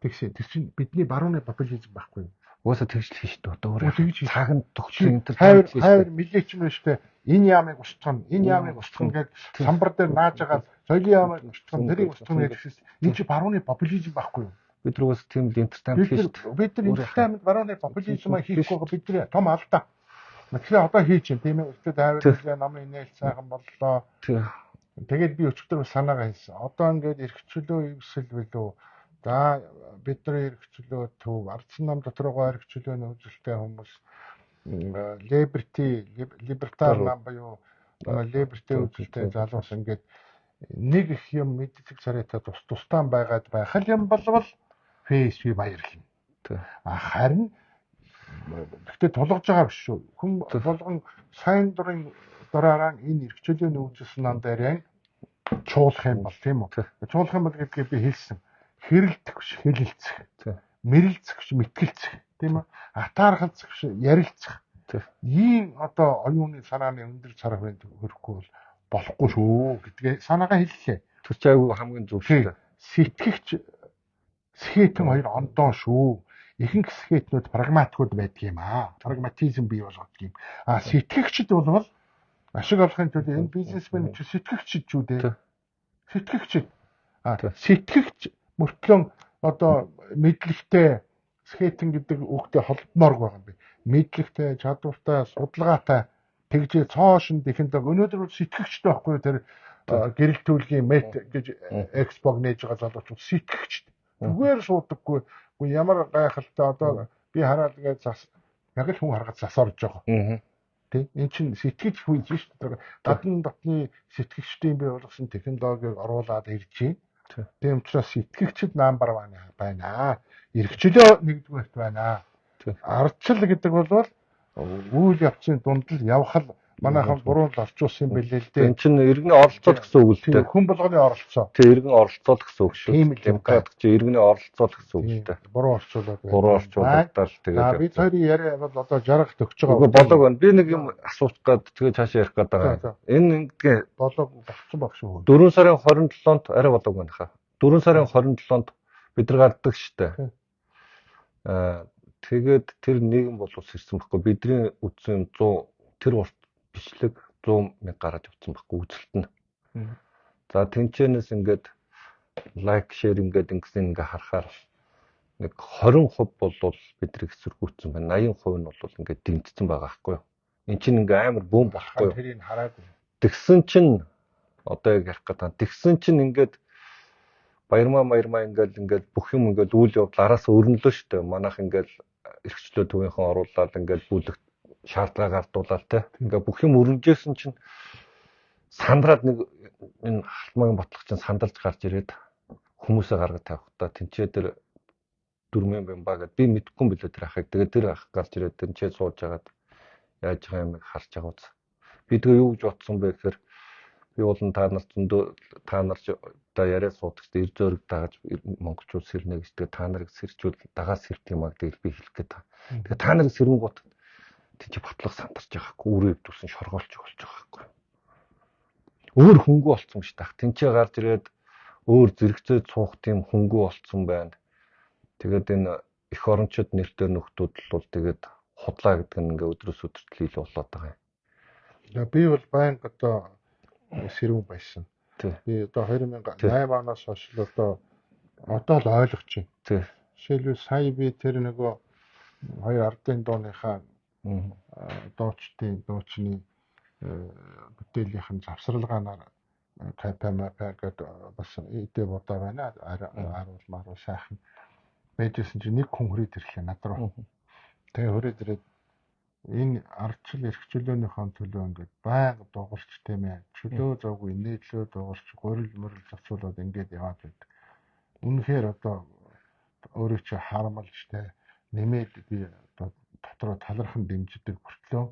Тэгсэн. Тэр чинь бидний барууны популизм байхгүй юу? Угаасаа тэгж л хийж дээ. Одоо өөрөө цаг нь төгссөн энэ төр хайр мэлээч юм шүү дээ. Энэ яамыг устгах, энэ яамыг устгах гэж самбар дээр нааж байгаа соёлын яамыг устгах, тэрийг устгах гэж хэлсэн. Энэ чинь барууны популизм байхгүй юу? Бид нар угаасаа тийм л entertainment хийж дээ. Бид нар entertainment барууны популизм хийхгүй байгаа бид нар том алдаа. Тэгэхээр одоо хийж юм тийм ээ. Өчтөр хайр намын инээл сайхан боллоо. Тэгээд би өчтөр санаагаа хэлсэн. Одоо ингээд эрхчлөө эвсэл билүү? За бид нар эрхчлөө төв, ардсан нам доторгоо эрхчлөө нөөцөлтэй хүмүүс либерти, либертар нам буюу либерти үзэлтэй залуус ингээд нэг их юм мэддэг царайтай тус тустаан байгаад байх юм болвол фэйс би баярлна. А харин гэхдээ тулгаж байгаа биш шүү. Хүн болгон сайн дурын дураараа энэ эрхчлөө нөөцлсөн нам дээр чуулах юм бол тийм үү? Чуулах юм бол гэдгийг би хэлсэн. Хэрэлдэх биш, хэлэлцэх. Мэрэлцэх биш, мэтгэлцэх. Тийм үү? Атаархалцах биш, ярилцах. Ийм одоо оюуны санааны өндөр царай хөрөхгүй бол болохгүй шүү гэдгээ санаагаа хэллээ. Тэр чинь айгүй хамгийн зөв шүү дээ. Сэтгэгч скетэн хоёр ондоо шүү. Ихэнх скетнүүд прагматикуд байдаг юм аа. Прагматизм бий болгодог юм. А сэтгэгчд бол ашиг олохын төлөө энэ бизнесмен чи сэтгэгчд шүү дээ. Сэтгэгчд. А сэтгэгч мөртлөн одоо мэдлэгтэй скетэн гэдэг үгтэй холбомоорг байгаа юм би. Мэдлэгтэй, чадвартай, судалгаатай тэгжээ цоошин дэхэнд өнөөдөр бол сэтгэгчд байхгүй юу тэр гэрэл төлгийн мет гэж экспог нээж байгаа залуучууд сэтгэгчд. Зүгээр суудаггүй. Үгүй ямар гайхалтай одоо би хараад ингээд зас яг л хүн харахад зас орж байгаа. Тэ эн чинь сэтгэж хүн шүү дээ. Гадна дотны сэтгэгчдийн бий болгосон технологиг оруулаад ирж байна. Тийм учраас сэтгэгчд number 1 байна. Эрхчлөө нэгдүгээрт байна. Ардчил гэдэг бол үйл явцын дунд л явах л манайхан буруу л орчуулсан юм билээ л дээ. Энэ чинь иргэний оролцоо л гэсэн үг л дээ. Хүн болгоны оролцоо. Тий, иргэн оролцоо л гэсэн үг шүү. Демократ чи иргэний оролцоо л гэсэн үг л дээ. Буруу орчуулаад. Буруу орчуулаад л тэгээд. Би хоёрын яриа бол одоо жаргах төгсөж байгаа. Үгүй болоог байна. Би нэг юм асуух гээд тэгээ цаашаа ярих гээд байгаа. Энэ ингэдгээ болоог болцсон баг шүү. 4 сарын 27-нд арай болоог байна хаа. 4 сарын 27-нд бид нар гардаг штэ. Тэгээд тэр нийгэм бол ус ирсэн байхгүй. Бидний үзсэн юм 100 тэр урт бичлэг 100 мянга гараад явцсан байхгүй үзэлт нь. За тэнцэнээс ингээд лайк шеэр ингээд ингэсэн ингээ харахаар нэг 20% болвол бидрийг эсэргүүцсэн байна. 80% нь бол ингээд дэмжсэн байгаа байхгүй юу. Эн чинь ингээ амар бүүн болохгүй юу. Тэрийг хараагүй. Тэгсэн чинь одоо яг ярих гэдэг. Тэгсэн чинь ингээд баярмаа ингээд бүх юм ингээд үйл явдал араас өрнөлөө шүү дээ. Манайх ингээд эрхчлөө төвийнхөн оруулаад ингээд бүлэгт шаардлага гардуулаад те. Ингээд бүх юм өрнөжсэн чинь сандраад нэг энэ халтмаагийн ботлого чинь сандарч гарч ирээд хүмүүсээ гаргаж тавих та тэнцээ дээр дүрмэн юм ба гэд би мэдэхгүй юм билээ тэр ахыг. Тэгээд тэр ах гарч ирээд тэнцээ сууж агаад яаж байгаа юм харж байгаа үз. Би тэгээ юу гэж бодсон бэ гэхээр би болон та нар зөндөө та нар одоо яриа суудаг ч эр зөөрөг дагаж монголчууд сэрнэ гэж тэгээ та нарыг сэрчүүл дагаа сэрдэг юм а гэдэг би хэлэх гээд. Тэгээ та нарыг сэрэнгуут тийч батлах сандарч байгаа хгүй өрөө өвдүүлсэн шоргоолч болж байгаа хгүй. Өөр хөнгүү болцсон шүү дээ. Тэнцээ гарч ирээд өөр зэрэгцээд суух тийм хөнгүү болцсон байна. Тэгээд энэ эх орончид нэртэй нөхдүүд л бол тэгээд худлаа гэдэг нь ингээ өдрөөс өдөрт л илүү болоод байгаа юм. Би бол байнга одоо сэрүүн байсан. Би одоо 2008 оноос хойш л одоо л ойлгож байна. Жишээлбэл сая би тэр нөгөө хоёр ардын дууныхаа дуучны бүтээлийнхэн завсралгаанаар КПМП гэдэг бас идэ бодоо байна. Аруул маруу сайхан байжсэн чинь нэг хүн хүрээд ирлээ над руу. Тэгээ хүрээд ирээд энэ ардчил эрх чөлөөнийхөө төлөө ингээд байнга дуурч тийм ээ. Чөлөө завгүй нээдлөө дуурч гурил мөрөл зацуулаад ингээд яваад байдаг. Үнэхээр одоо өөрөө чи харамлж те нэмээд би одоо дотроо талархан дэмждэг хүртлөө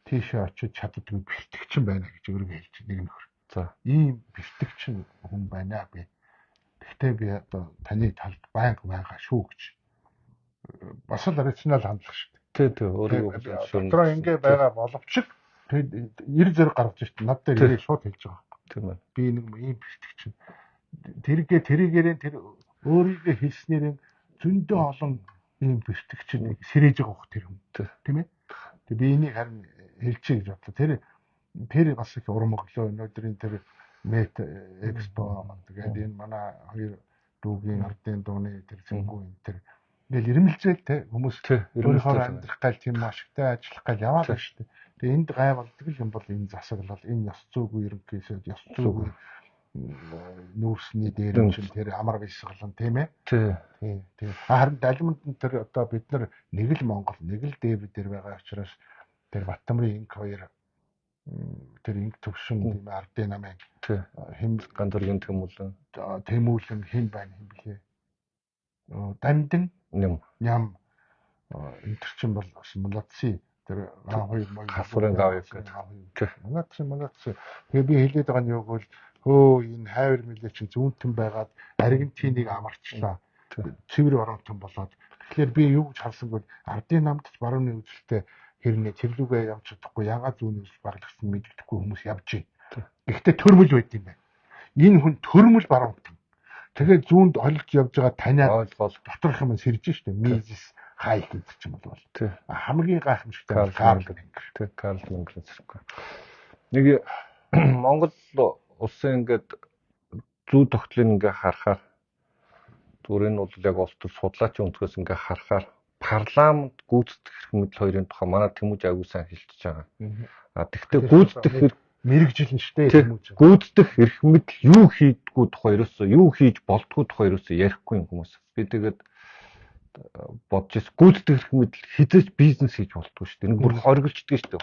тийшээ очиж чаддгүй бэлтгэгчин байна гэж өөрийгөө хэлж нэг нөхөр. За ийм бэлтгэгчин хүн байна би. Гэхдээ би одоо таны талд байнга байгаа шүү гэж. Бас л рационал хандлага шүү дээ. Тий, тий, өөрийгөө дотроо ингээ байгаа боловч тэгээд эр зэрэг гаргаж ирт над дээр ирээ шууд хэлж байгаа байхгүй. Тийм ээ. Би нэг ийм бэлтгэгчин. Тэргээ тэрийгээрээ тэр өөрийгөө хэлснээрээ зөндөө олон ийм бэлтгэгчин сэрэж байгаа хөх тэр хүн. Тийм ээ. Тэг би энийг харин хэлчихье гэж бодлоо. Тэр бас их урам өглөө өнөөдрийн тэр Мэт экспо тэгээд энэ манай хоёр дүүгийн ардын дууны тэр зөнгөө энэ тэр ингээл ирмэлзэл те хүмүүс өөрийнхөө амьдрах гал тийм ашигтай ажиллах гал яваад байна шүү дээ. Тэгээ энд гай болдог л юм бол энэ засаглал энэ ёс зүйгүй ерөнхийдөө ёс зүйгүй нүүрсний дээр чинь тэр амар бишгалан тийм ээ. Тий. Тийм. Харин далиманд нь тэр одоо бид нар нэг л Монгол нэг л дээвэр дээр байгаа учраас тэр Баттамрын инк хоёр тэр инк төвшин тийм ардын намын хэм ганц бүргийн тэмүүлэн тэмүүлэн хэн байна хэм блэ дамдин ням энэ төр чинь бол бас молодцы тэр гав хоёр моёр хасварын гав гэдэг молодцы тэгээ би хэлээд байгаа нь юу гэвэл хөө энэ хайвар мэлээ чинь зүүнтэн байгаад Аргентиныг амарчлаа цэвэр оронтон болоод тэгэхээр би юу гэж харсан бол ардын намд ч барууны үзэлтэй хэрнээ тэрлүүгээ явж чадахгүй ягаад зүүн үзэл баглагдсан мэддэхгүй хүмүүс явж байна. Гэхдээ төрмөл байд юм байна. Энэ хүн төрмөл баруунтан. Тэгээд зүүнд холилж явж байгаа таниад ойлгол доторх юм сэрж штэ. Мизис хайк гэдэг ч юм бол. Хамгийн гайхамшигтай бол Карл Менгер. Тэг Карл Менгер зэрэг. Нэг Монгол улсын ингээд зүү тогтлыг ингээ харахаар зүгээр энэ бол яг улс төр судлаачийн өнцгөөс ингээ харахаар парламент гүйцэтгэх эрх мэдэл хоёрын тухай манай Тэмүүж аягүй сайн хэлчихэж байгаа. А тэгвэл гүйцэтгэх эрх мэрэгжил нь штэ Тэмүүж. Гүйцэтгэх эрх мэдэл юу хийдгүү тухай ерөөсөө юу хийж болдгоо тухай ерөөсөө ярихгүй юм хүмүүс. Би тэгээд бодож ирсэн гүйцэтгэх эрх мэдэл хизээч бизнес хийж болдгоо штэ. Энэ бүр хоригдчихдаг штэ.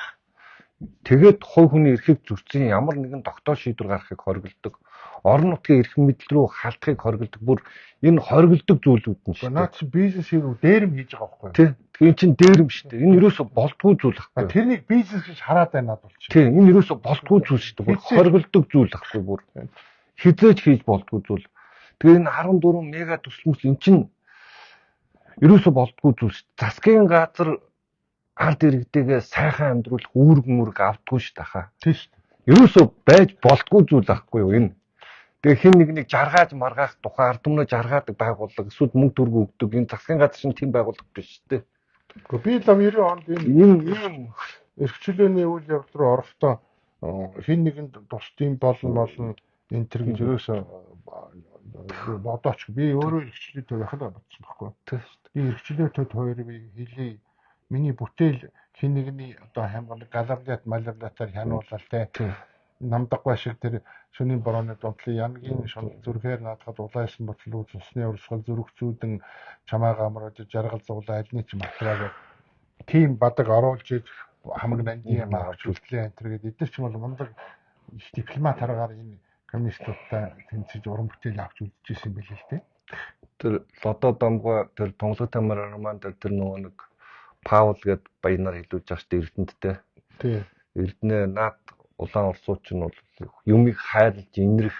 Тэгээд хувь хүний эрхийг зөрчсөн ямар нэгэн тогтоол шийдвэр гаргахыг хоригддог. Орон нутгийн эрх мэдэл рүү халтахыг хоригддог. Бүр энэ хоригддог зүйлүүд нь шүү дээ. Наад чи бизнес хийх дээрэм хийж байгаа байхгүй юу? Тий. Тэгэхээр эн чинь дээрэм шүү дээ. Энэ ерөөсө болдгоо зүйл байхгүй юу? Тэрнийг бизнес гэж хараад байна над бол чи. Тий. Энэ ерөөсө болдгоо зүйл шүү дээ. Бүр хоригддог зүйл байхгүй бүр. Хизээч хийж болдгоо зүйл. Тэгээ энэ 14 мега төсөл мөсөл эн чинь ерөөсө болдгоо зүйл шүү дээ. Засгийн газар ард иргэдэгээ сайхан амьдруулах үүрэг мүрэг авдаггүй шүү дээ хаа. Тийм шүү дээ. Ерөөсөө байж болдгоо зүйл ахгүй юу энэ. Тэгээ хин нэг нэг жаргааж маргаах тухай ард түмнээ жаргаадаг байгууллага эсвэл мөнгө төгрөг өгдөг энэ засгийн газар чинь тийм байгууллага биш шүү дээ. Гэхдээ би л 90 онд энэ ийм эрх чөлөөний үйл явдал руу орохдоо хин нэгэнд тусдын болно энэ төр гэж ерөөсөө бодооч би өөрөө эрх чөлөөтэй байх л бодсон байхгүй. Тийм шүү дээ. Би эрх чөлөөтэй хоёрыг би хэлий. Миний бүтээл хин нэгний одоо хамгаалал галавлат малавлатаар хянуулал те намдаггүй шиг тэр шөнийн борооны дунтлын янгийн шунал зүрхээр наадахад улаасан ботлоо цусны урсгал зүрх зүүдэн чамаага амраад жаргал зуглаа аль нэг ч матраа гэх тийм бадаг оруулж иж хамаг нандин юм авч үлдлээ энэ төр гэдэг эдгээр ч юм бол мундаг дипломат аргаар энэ коммунистуудтай тэмцэж уран бүтээл авч үлдчихсэн юм билээ л те. Тэр Лодо Дамгой тэр Тунгалаг тамир роман дээр тэр нөгөө нэг Паул гээд баянаар хэлүүлж байгаа шүү дээ Эрдэнэттэй. Тий. Эрдэнэ наад улаан улсууд чинь бол юмыг хайрлаж инрэх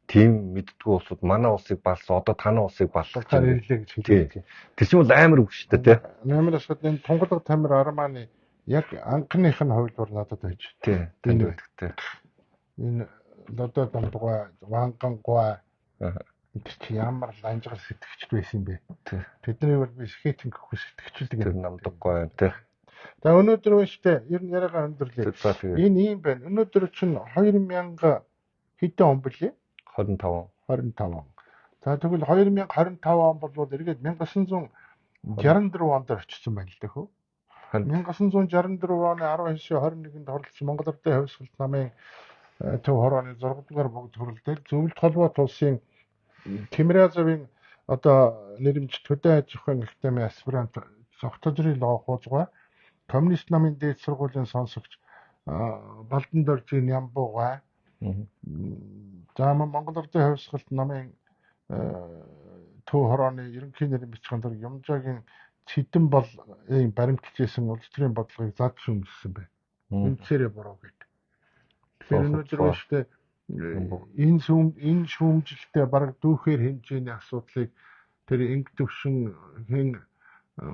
тийм мэддэггүй улсууд манай улсыг балсан, одоо танай улсыг баллах Таар ирлээ гэж хэлээ. Тэр чинь бол амар үг шүү дээ, тий. Амар ашигт энэ Тунгалаг тамир романы яг анхных нь хувилбар надад байж. Тий, танд байдаг тий. Энэ Лодо Дамгой, Вангангуй тэр чи ямар ланжгал сэтгэгчд байсан юм бэ? Тий. Тэднийг бол би скетинг гэхгүй сэтгэгчл Тэр гэдэг. намдаггүй тий. За өнөөдөр байна шүү дээ. Ер нь яриагаа өндөрлөө. За тэгээ. Энэ ийм байна. Өнөөдөр чинь 2000 хэдэн он бэлээ? 25. 25 он. За тэгвэл 2025 он бол эргээд 1964 онд очсон байна л дээ хөө. 1964 оны 19-21-нд хорлолцсон Монгол Ардын хувьсгалт намын төв хорооны 6 дугаар богд хурал дээр зөвлөлт холбоот улсын Тимирязовын одоо нэрмж төдөө аж ахуйн академийн аспирант Зогтожрын лоо хуузгай коммунист намын дээд сургуулийн сонсогч Балдан доржийн Ямбуугай за Монгол Ардын хувьсгалт намын төв хорооны ерөнхий нэрийн бичгийн дарга Юмжаагийн Цэдэн бол ийм баримталж исэн улс төрийн бодлогыг зад шүүмжилсэн байна. Үндсээрээ буруу гэдэг. Тэгэхээр өнөөдөр байна шүү дээ энэ энэ шүүмжилтээ бараг дүүхээр хэмжээний асуудлыг тэр инг төвшин хэн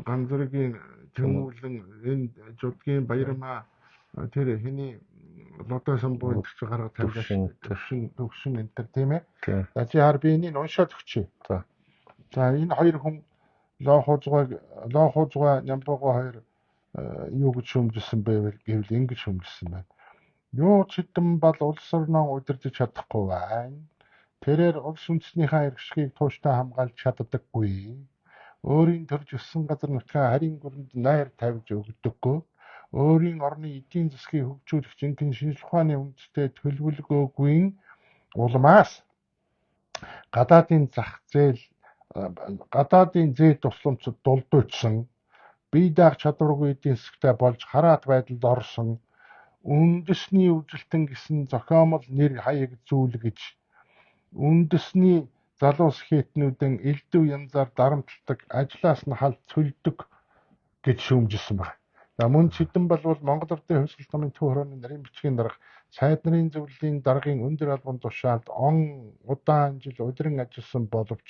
ганцэргийн тэмүүлэн энэ жудгийн баярмаа тэр хэний лодой самбуу энэ чи гарга тавьлаа төвшин төвшин энэ төр тийм ээ. За чи хар би энийг уншаад өгчээ. За. За энэ хоёр хүн Лоохуузгай Нямбуугай хоёр юу гэж шүүмжилсэн бэ гэвэл ингэж шүүмжилсэн байна. Юу ч хэдэн бол улс орноо удирдах чадахгүй байна. Тэрээр улс үндэстнийхээ эрх ашгийг тууштай хамгаалж чаддаггүй. Өөрийн төрж өссөн газар нутгаа харийн гүрэнд найр тавьж өгдөггүй. Өөрийн орны эдийн засгийг хөгжүүлэх жинхэнэ шинжлэх ухааны үндэстэй төлөвлөгөөгүй улмаас гадаадын зах зээл гадаадын зээл тусламжид дулдуйдсан, бие даах чадваргүй эдийн засагтай болж хараат байдалд орсон, үндэсний үзэлтэн гэсэн зохиомол нэр хаяг зүйл гэж үндэсний залуус хэтнүүдэн элдв янзаар дарамталдаг, ажлаас нь халд цөлдөг гэж шүүмжилсэн байна. За мөн Цэдэн болвол Монгол Ардын хувьсгалт намын төв хорооны нарийн бичгийн дарга сайд нарын зөвлөлийн даргын өндөр албан тушаалд он удаан жил удиран ажилласан боловч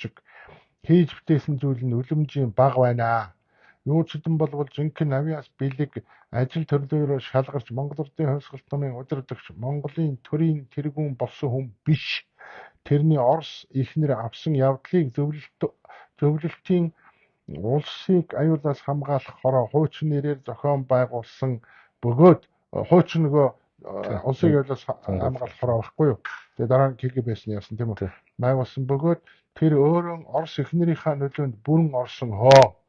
хийж бүтээсэн зүйл нь үлэмжийн бага байна. Юу ч хэдэн болвол жинхэнэ авиас бэлэг ажил төрлөөрөө шалгарч Монгол Ардын хувьсгалт намын удирдагч Монголын төрийн тэргүүн болсон хүн биш. Тэрний Орос эхнэр авсан явдлыг зөвлөлтийн улсыг аюулаас хамгаалах хороо хуучин нэрээр зохион байгуулсан бөгөөд хуучин нөгөө улсыг аюулаас хамгаалах хороо байхгүй юу. Тэгээ дараа нь КГБ-с нь яасан тийм үү. Байгуулсан бөгөөд тэр өөрөө Орос эхнэрийнхаа нөлөөнд бүрэн орсон хоо.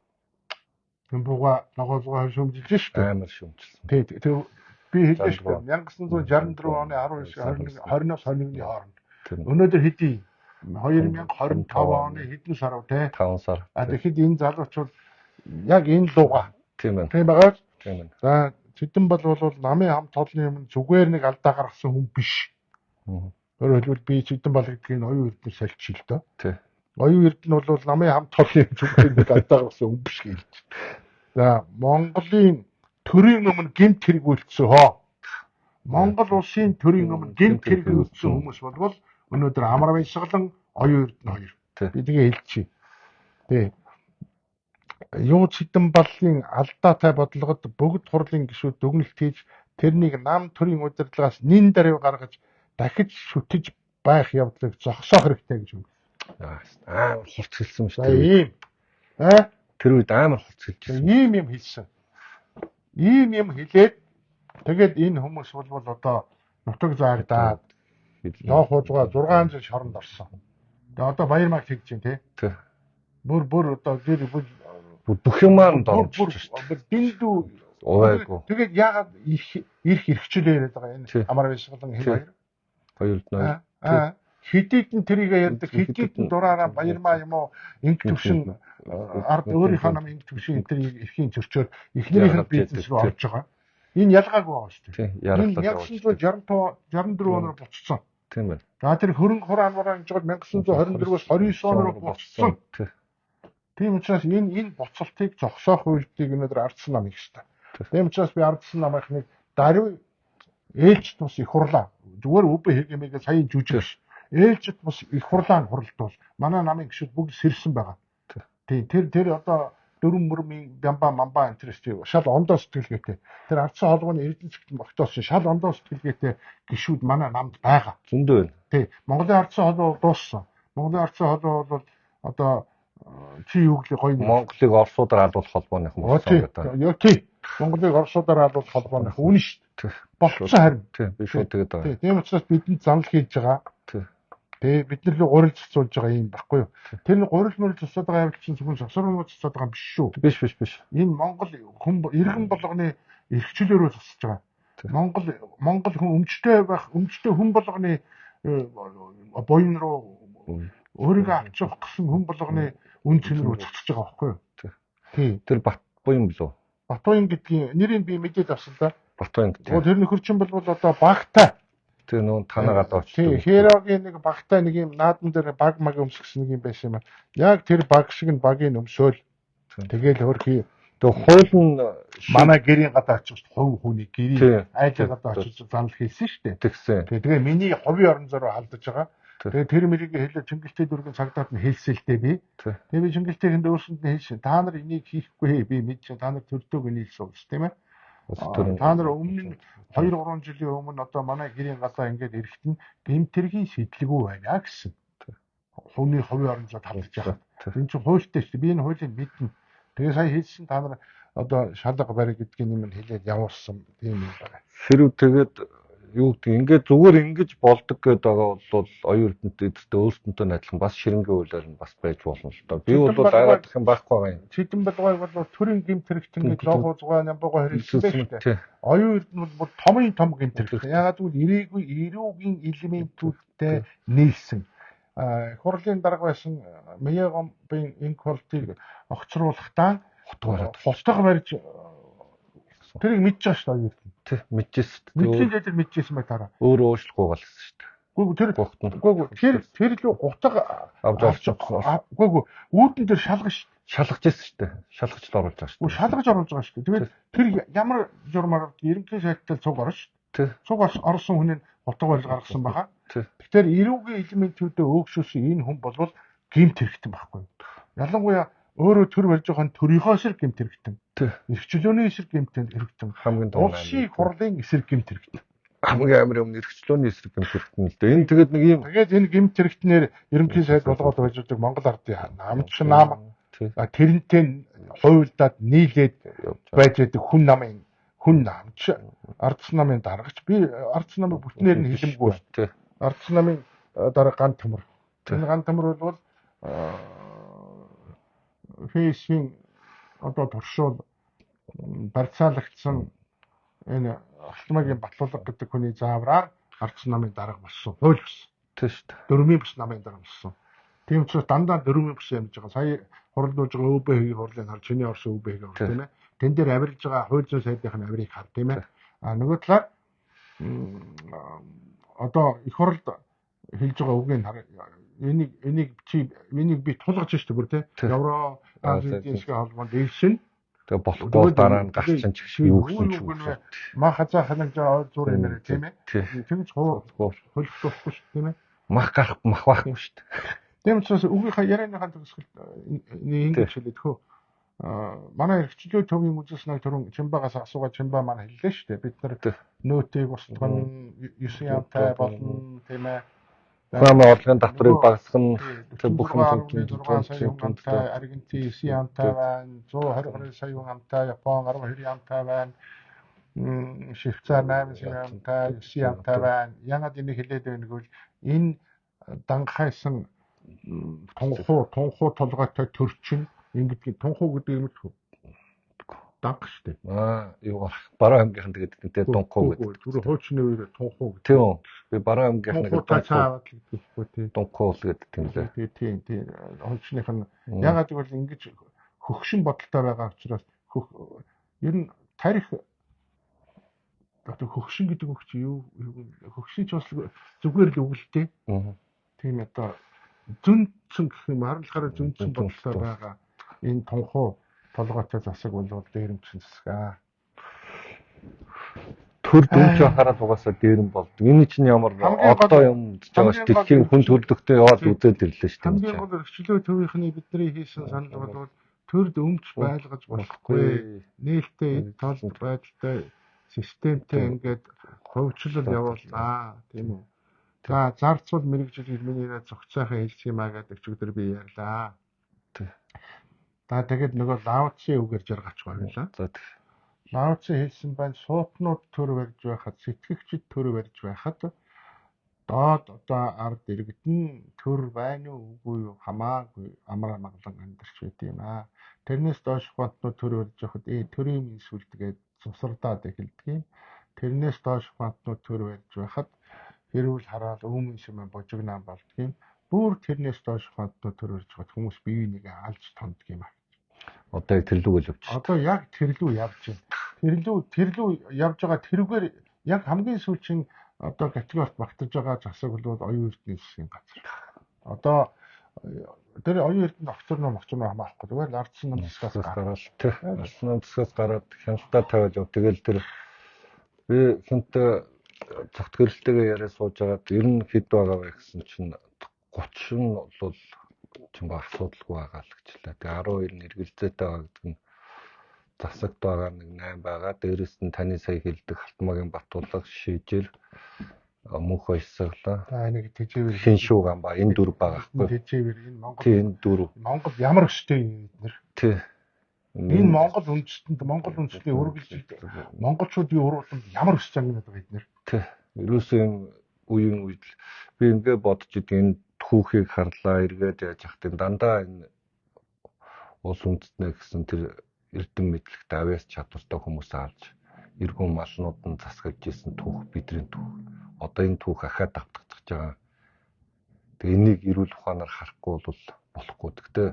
Нямбууга ногоозгоо шүүмжилж шүү дээ. Амар шүүмжилсэн. Тий, тэр би хэллээ шүү дээ. 1964 оны 19 20-оос 21-ний хооронд. Өнөөдөр хэдий 2025 оны хэдэн сар вэ те? 5 сар. А тэгэхэд энэ залуучууд яг энэ луга. Тийм байна. Тийм байгаа. Тийм байна. За Цэдэн бол намын хамт толны өмнө зүгээр нэг алдаа гаргасан хүн биш. Өөрөөр хэлбэл би Цэдэн бол гэдгийг оюун эрдэнэ сольчих л доо. Тий. Оюун эрдэнэ бол намын хамт толны зүгээр нэг алдаа гаргасан хүн биш гэж. За Монголын төрийн өмнө гэмт хэрэг үйлдсэн хоо. Монгол улсын төрийн өмнө гэмт хэрэг үйлдсэн хүмүүс болвол өнөөдөр амар баясгалан оюун эрдэнэ хоёр. Би тэгээ хэлчихье. Тий. Юу ч хэдэн баллын алдаатай бодлогод бүгд хурлын гишүүд дүгнэлт хийж тэрнийг нам төрийн удирдлагаас нин даруй гаргаж дахиж шүтэж байх явдлыг зогсоох хэрэгтэй гэж үг. Амар хурц хэлсэн шүү дээ. Ийм. Аа? Тэр үед амар хурц хэлчихсэн. Ийм юм хэлсэн. Ийм юм хэлээд тэгээд энэ хүмүүс бол одоо нутаг заагдаад лоох хуузгаа 6 жил шоронд орсон. Тэгээ одоо баяр маг тэгж чинь тий. Тий. Бүр одоо гэр бүл бүх юмаа нь дормжиж шүү дээ. Дэндүү увайгүй. Тэгээд яагаад ирэх эрхчлөө яриад байгаа энэ амар баясгалан хэн хоёр? Хоёр нөө. Аа хэдийд нь тэрийг ярьдаг, хэдийд нь дураараа баярмаа юм уу инг төвшин ард өөрийнхөө нам инг төвшин энэ төр эрхийн зөрчөөр эхнэрийнх нь бизнес рүү орж байгаа. Энэ ялгаагүй байгаа шүү дээ. Энэ 1965 64 оноор буцсан. Тийм байна. За тэр хөрөнгө хураан мурaan гэж 1924-өөс 29 он руу буцсан. Тийм учраас энэ буцалтыг зогсоох үйлдэлийг өнөөдөр ардсан нам хийх ёстой. Тийм учраас би ардсан намынхныг даруй ээлжит бус их хурлаа. Зүгээр ҮБ хэмээгээ саяын жүжиг биш. Ээлжит бус их хурлаа хуралдуул. Манай намын гишүүд бүгд сэрсэн байгаа. Тийм тэр одоо дөрвөн мөрмийн бямба мамба интерес шал ондоо сэтгэлгээтэй. Тэр ардсан холбооны эрдэнэ зэгт огтоос шал ондоо сэтгэлгээтэй гишүүд манай намд байгаа. Зөндөө байна. Тий. Монголын ардсан холбоо дууссан. Монголын ардсан холбоо бол одоо чи юу гэлээ гоё Монголыг Оросуудаар алуулах холбооных юм болсон гэдэг. Йоо тий. Монголыг Оросуудаар алуулах холбооных үнэн шүү дээ. Болцсон харин. Тий. Би шууд тэгээд байгаа. Тий. Тийм учраас бидэнд занал хийж байгаа. Тий. Тий. Бид нар л гурил цэцүүлж байгаа юм баггүй юу? Тэр нь гурил мөрөл цэцээд байгаа явдал чинь зөвхөн сосор мөр цэцээд байгаа юм биш шүү. Биш. Энэ Монгол хүн иргэн болгоны эрхчлөөрөө цэцэж байгаа. Монгол хүн өмчтэй байх, өмчтэй хүн болгоны буян руу өөрийгөө авчих гэсэн хүн болгоны үн цэн рүү цоцож байгаа байхгүй юу? Тий. Тэр Батбуян билүү? Батбуян гэдгийн нэрийг би мэдээд авсан да. Батбуян гэдэг. Тэр нөхөр чинь бол одоо багтай. Тэр нүүн танаа гадаа очсон. Тий, Херогийн нэг багтай нэг юм наадан дээр баг маг өмсгсөн нэг юм байсан юм аа. Яг тэр баг шиг нь багийг өмсөөл. Тэгээл хөрхий. Тэгээ хууль нь манай гэрийн гадаа очиж хувь хүний гэрийн айлын гадаа очиж занал хийсэн шүү дээ. Тэгсэн. Тэгээ миний хувийн орон зай руу халдаж байгаа. Тэгээ тэр мэрийг хэлээ Чингэлтэй дүүргэн цагдаад нь хэлсэн л дээ би. Тэгээ би Чингэлтэйхэнд өөрсөнд нь хэлсэн. Та нар энийг хийхгүй би мэдсэн. Та нар төрдөг нийлсэн улс тийм ээ. Та нар өмнө нь 2 3 жилийн өмнө одоо манай гэрийн гадаа ингээд эрэхт нь гэмтэргийн сэтлэгүү байна гэсэн. Хүний хувийн орон зайд халдаж байгаа. Энэ чинь хуультай шүү дээ. Би энэ хуулийг мэднэ. Тэгээ сая хэлсэн та нар одоо шалга барь гэдгийг юм хэлээд явуулсан тийм юм байна. Хэрв тэгээд юу гэдэг ингээд зүгээр ингэж болдог гэдэг байгаа бол оюун эрдэнэт эдэртэй өөрсдөнтэй адилхан бас ширэнгийн хуулиар нь бас байж болно л доо. Би бол айгаад их юм байхгүй байгаа юм. Чидэн болгойг бол төрийн гэмт хэрэгтэн гэж лого зугаа нямбага хэрэгсэн байх шүү дээ. Оюун эрдэнэ бол томын том гэмт хэрэгтэн. Ягаад гэвэл ирээгүй эрүүгийн элементүүдтэй нийлсэн. Хурлын дарга байсан Мегомбын инквалтыг огцруулахдаа хутга барьж тэрийг мэдж байгаа шүү дээ оюун эрдэнэ. Тий, мэдчихсэн. Мэдлийн дээр мэдчихсэн бай тараа. Өөрөө уушлахгүй галсан шүү дээ. Үгүй тэр үгүй тэр л утга авч үгүй үүдэн дээр шалгаж шүү дээ. Шалгаж ирсэн шүү дээ. Шалгаж л оруулж байгаа шүү дээ. Үгүй шалгаж оруулж байгаа шүү дээ. Тэгээд тэр ямар журмаар ерөнхий сайттай цуг орно шүү дээ. Цуг орсон хүн нь утга барьж гаргасан байгаа. Тэгэхээр эрүүгийн элементүүдээ өөгшүүлсэн энэ хүн болвол гэмт хэрэгтэн байхгүй. Ялангуяа өөрөө төр барьж байгаа нь төрийнхөө эсрэг гэмт хэрэгтэн. Эрхчлөөний эсрэг гэмт хэрэгтэн. Хамгийн том улсын хурлын эсрэг гэмт хэрэгтэн. Хамгийн амар юм эрхчлөөний эсрэг гэмт хэрэгтэн л дээ. Энэ тэгээд нэг юм тэгээд энэ гэмт хэрэгтнээр ерөнхий сайд болгоод байж байгаа Монгол ардын намч нам тэрнтэй хуйлдаад нийлээд байж байдаг хүн намын хүн намч ардсан намын даргач би ардсан намыг бүтнээр нь хэлэмгүй. Ардсан намын дарга ган төмөр. Энэ ган төмөр бол фэйсийн одоо туршуул барьцаалагдсан энэ Алтмагийн Батлуулга гэдэг хүний заавраар ардсан намын дарга болсон. Хууль бус. Тийм шүү дээ. Дөрмийн бус намын дарга болсон. Тийм учраас дандаа дөрмийн бус ямж байгаа. Сая хуралдуулж байгаа ӨБХ-ийн хурлыг хар, чиний орсон ӨБХ-ийн хурл тийм ээ. Тэн дээр авирж байгаа хууль зүйн сайдынх нь авирыг хар тийм ээ. А нөгөө талаар одоо их хурлд хэлж байгаа үгийг хар. Энийг чи энийг би тулгаж шүү дээ бүр тийм. Евро Азийн засгийн холбоонд элшин. Тэгээ болохгүй дараа нь гарчин ч гэх юу гэсэн ч үг. Мах хазаа ханагж ой зур юм яриа тийм ээ. Тэгж хөлөх болохгүй шүү тийм ээ. Мах гарах мах байхгүй шүү дээ. Тийм учраас үгийнхаа ярианыхаа төгсгөлд ингэж хэлээд хөө. Манай эрхчлөө төвийн үзэсгэлэн түрүүн Чимбагаас асуугаа Чимба маань хэллээ шүү дээ. Бид нар нөөтийг устгана 9 ямтай болно тийм ээ. Програмын орлогын татварыг багасгах нь бүх юм 6 сая хүн амтай, Аргентин 9 амтай байна, 122 сая хүн амтай, Япон 12 амтай байна, Швейцар 8 сая амтай, 9 амтай байна. Яагаад энийг хэлээд байна гэвэл энэ дангахайсан тунхуу толгойтой төрчин ингэдэг тунхуу гэдэг юм л данх шүү дээ. Аа юу баруун аймгийнхан тэгээд тэнтэй дунхуу гэдэг. Түрүү хуучны үеэр тунхуу гэдэг. Тийм үү. Би баруун аймгийнхан нэг дунхуу гэдэггүй тий. Дунхуу л гэдэг тийм лээ. Тий, тий, тий. Хуучных нь ягаад гэвэл ингэж хөгшин бодолтой байгаа учраас ер нь тарих Одоо хөгшин гэдэг үг чи юу, хөгшин ч бас зүгээр л үг л дээ. Тийм одоо зөнцөн гэх юм харамлахаараа зөнцөн бодлоо байгаа энэ тунхуу толгойтой засаг бол дээрэмчин засаг аа. Төр дүүж хараад угаасаа дээрэм болдог. Энэ чинь ямар одоо юм гэж байгаа ш. Дэлхийн хүн төрөлхтөө яваад үзээд ирлээ шүү дээ. Хамгийн гол эрхчлөө төвийнхний бидний хийсэн санал бол төрд өмч байлгаж болохгүй. Нээлттэй эд толд байдалтай системтэй ингээд хувьчлал явуулнаа, тийм үү. За зарцуул мэрэгжил миний зохицоохын хэлсэн юм а гэдэг ч өдөр би ярьлаа. За тэгээд нөгөө Лаоци үгээр жаргач байлаа. За Лаоци хэлсэн байна, суутнууд төр барьж байхад, сэтгэгчид төр барьж байхад доод одоо ард иргэдэн төр байна уу үгүй юу хамаагүй амар амгалан амьдарч байт юм аа. Тэрнээс доош ухаантнууд төр барьж байхад төрийн минь сүлдгээд цусардаад эхэлдэг юм. Тэрнээс доош ухаантнууд төр барьж байхад хэрүүл хараал өөмөн шимэн божигнаа болдго юм. Бүр тэрнээс доош ухаантнууд төр барьж байхад хүмүүс бие бинийгээ алж тондг юм аа. Одоо яг тэрлүү л явж байна. Одоо яг тэрлүү явж байна. Тэрлүү явж байгаа тэрүүгээр яг хамгийн сүүлийн одоо категорид багтаж байгаа засаг бол оюун эрдэнэ засгийн газар. Одоо тэр оюун эрдэнэ огцорно могцорно хамаахгүй. Зүгээр л ардсан нам засгаас гараад тий. Ардсан нам засгаас гараад хяналтаа тавиад яв. Тэгэл тэр би хинтээ цогт гэрэлтэйгээ яриа сууж байгаад ер нь хэд байгаа вэ гэсэн чинь 30 нь бол чинь ба асуудалгүй байгаа л гэж лээ. Тэгээ 12 нь эргэлзээтэй байгаа гэдэг нь засагт байгаа нэг 8 байгаа. Дээрээс нь таны сая хэлдэг Халтмаагийн Батулга, Шижир, Мөнх Баясгалаа. Та энийг тэжээвэр хин шүүган ба энэ дөрв байгаа хгүй. Тэжээвэр энэ Монгол. Тий, энэ дөрв. Монгол ямар өстэй юм эднэр. Тий. Энэ Монгол үндэстэнд Монгол үндэсний үргэлжилт монголчуудын үр удамд ямар өс зангинаад байгаа эднэр. Тий. Ерөөсөө юм үеийн үед л би ингээ бодож идэг энэ түүхийг харлаа эргээд яаж яхад энэ дандаа энэ улс үндэстнэ гэсэн тэр эрдэм мэдлэгтэй авьяас чадвартай хүмүүс алж эргүүн малнууд нь засаглаж исэн түүх бидний түүх. Одоо энэ түүх ахаад давтагдчихж байгаа. Тэгээ энийг эрүүл ухаанаар харахгүй бол болохгүй. Гэхдээ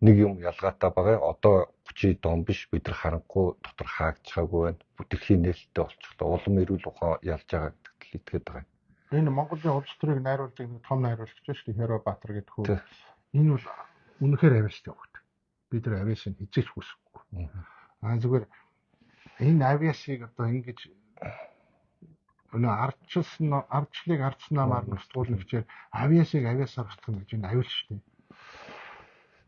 нэг юм ялгаатай байгаа. Одоо 30 дон биш бид нар харанхуй дотор хаагдчихаагүй байна. Дэлхийн нээлттэй болчихлоо. Улам эрүүл ухаан ялж байгаа гэдэгт л итгээд байгаа юм. Энэ Монголын улс төрийг найруулдаг нэг том найруулагч шүү дээ. Херо Баатар гэдэг хүү. Энэ бол үнэхээр авиастай хөвгт. Бид нар авиасыг хизээч хүсэхгүй. Аа зүгээр энэ авиасыг одоо ингэж өнөө ардчилсан ардчлыг ардсан намаар нустгуулна гэхээр авиасыг авиасаар устгах гэж энэ аюул шүү дээ.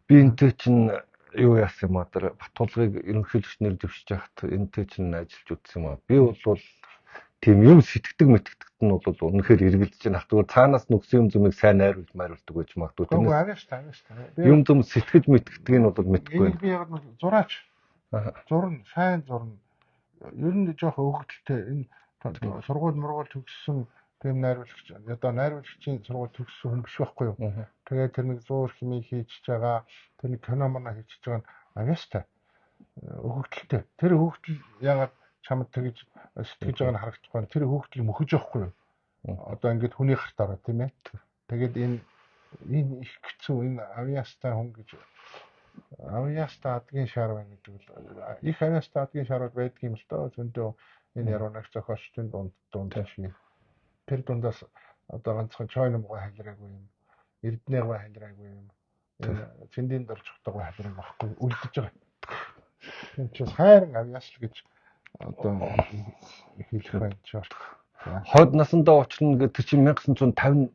Би энтэй чинь юу яасан юм а тэр Батулгыг ерөнхийлөгч нэр дэвшиж байхад энтэй чинь ажиллаж үзсэн юм а. Би бол тийм юм сэтгэдэг мэтгэдэгт нь бол үнэхээр эргэлдэж байна. Зүгээр цаанаас нүгсэн юм зүмийг сайн найруулж майруулдаг байж магадгүй. Тэрнээс авиас та. Юм зүм сэтгэж мэтгэдэг нь бол мэдэхгүй байна. Би яг нь зураач. Зурна, сайн зурна. Ер нь жоох өгөгдөлтэй энэ сургууль мургуул төгссөн тийм найруулагч одоо найруулагчийн сургууль төгссөн хүн биш байхгүй юу. Тэгээд тэр нэг зуур химийн хийчихэж байгаа, тэр нэг кино мона хийчихэж байгаа нь авиастай өгөгдөлтэй. Тэр өгөгдөл яагаад чамд тэгж сэтгэж байгаа нь харагдахгүй байна. Тэр өгөгдөл мөхөж явахгүй юу. Одоо ингээд хүний гарт ороо тийм ээ. Тэгээд энэ их хэцүү энэ авиастай хүн гэж авиастай адгийн шар байна гэдэг бол их авиастай адгийн шар бол байдаг юм л доо. Зөндөө энэ яруунаг зохиолчдын дунд шиг тэр дундаас одоо ганцхан чой номгой халираагүй юм, эрдэнэгүй халираагүй юм, энэ цэндийн доржтойгоо халираагүй байхгүй үлдэж байгаа. Тийм ч хайран авьяас л гэж одоо хэлэх байна чи. Хойд насандаа учрна гэдэг тэр чинь 1958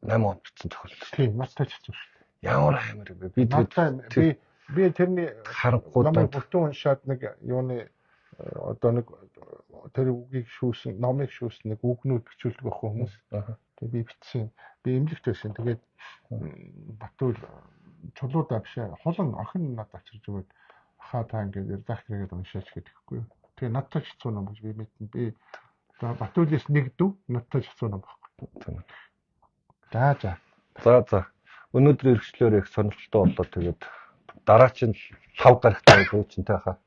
онд бичсэн зохиол шүү. Тийм, надтай ч хэцүү шүү. Ямар амар юм бэ? Би тэгээд би тэрний харанхуй номыг бүтэн уншаад нэг юуны одоо нэг тэр үгийг шүүсэн, номыг шүүсэн нэг үгнүүд бичүүлдэг байхгүй хүмүүс. Тэгээ би бичсэн. Би эмнэлэгт байсан. Тэгээд Батүл чулуудаа биш хулан охин надад авчирж өгөөд хаа та ингээд редактор хийгээд уншаач гэдэхгүй юу. Тэгээ надтай ч хэцүү ном гэж би мэднэ. Би за Батүлээс нэг дүү надтай ч хэцүү ном байхгүй. За за. За за. Өнөөдөр эрхчлөөр их сонирхолтой боллоо. Тэгээд дараачин лав гарагтай хөө чинь таахаа.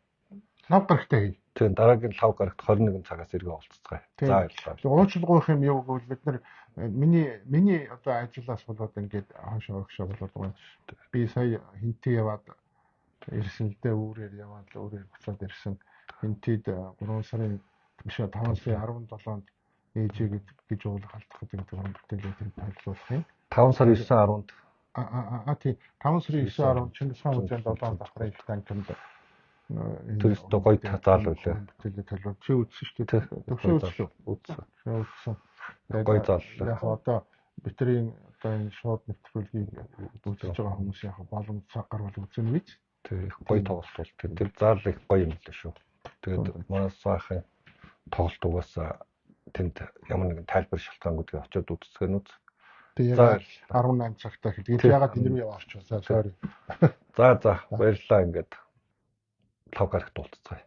Лав гарагтай хий. Тийм, дараагийн лав гарагт 21 цагаас эргээ уулзцгаая. За баярлалаа. Уучлалгүйх юм юу гэвэл бид нар миний одоо ажиллаас болоод ингээд хойшоо өгшөө болоод байгаа. Би сая хинтээ яваад ирсэн л дээ, үүрээр яваад л үүрээр буцаад ирсэн. Хинтээд 3 сарын Биш 5 сарын 17-нд ээжээ гэж уулах алдах гэдэг уран бүтээлээ тэр танилцуулах юм. 5 сарын 9 10-нд тий 5 сарын 9 10 Чингис хаан музейн 7 давхрын их танхимд тэр өстө гоё заал үлээ. Бүтээлээ талбар чи үзсэн шүү дээ. Төвшөө үзсэн. Үзсэн. Үзсэн. Гоё зааллаа. Яг одоо бидний одоо энэ шууд нэвтрүүлгийг үзэж байгаа хүмүүс яг боломж цаг гарвал үзэн гэж. Тэр их гоё тоглолт бол тэр заал их гоё юм лээ шүү. Тэгээд манай саахын тоглолт угаасаа тэнд ямар нэгэн тайлбар шалтгаангуудыг очиод үзцгэн үз. Тэгээ яг 18 цагтаа хэлдэг. Ягаад энэ рүү яваа орчих. За sorry. За за баярлалаа, ингээд лав гарагт уулзцгаая.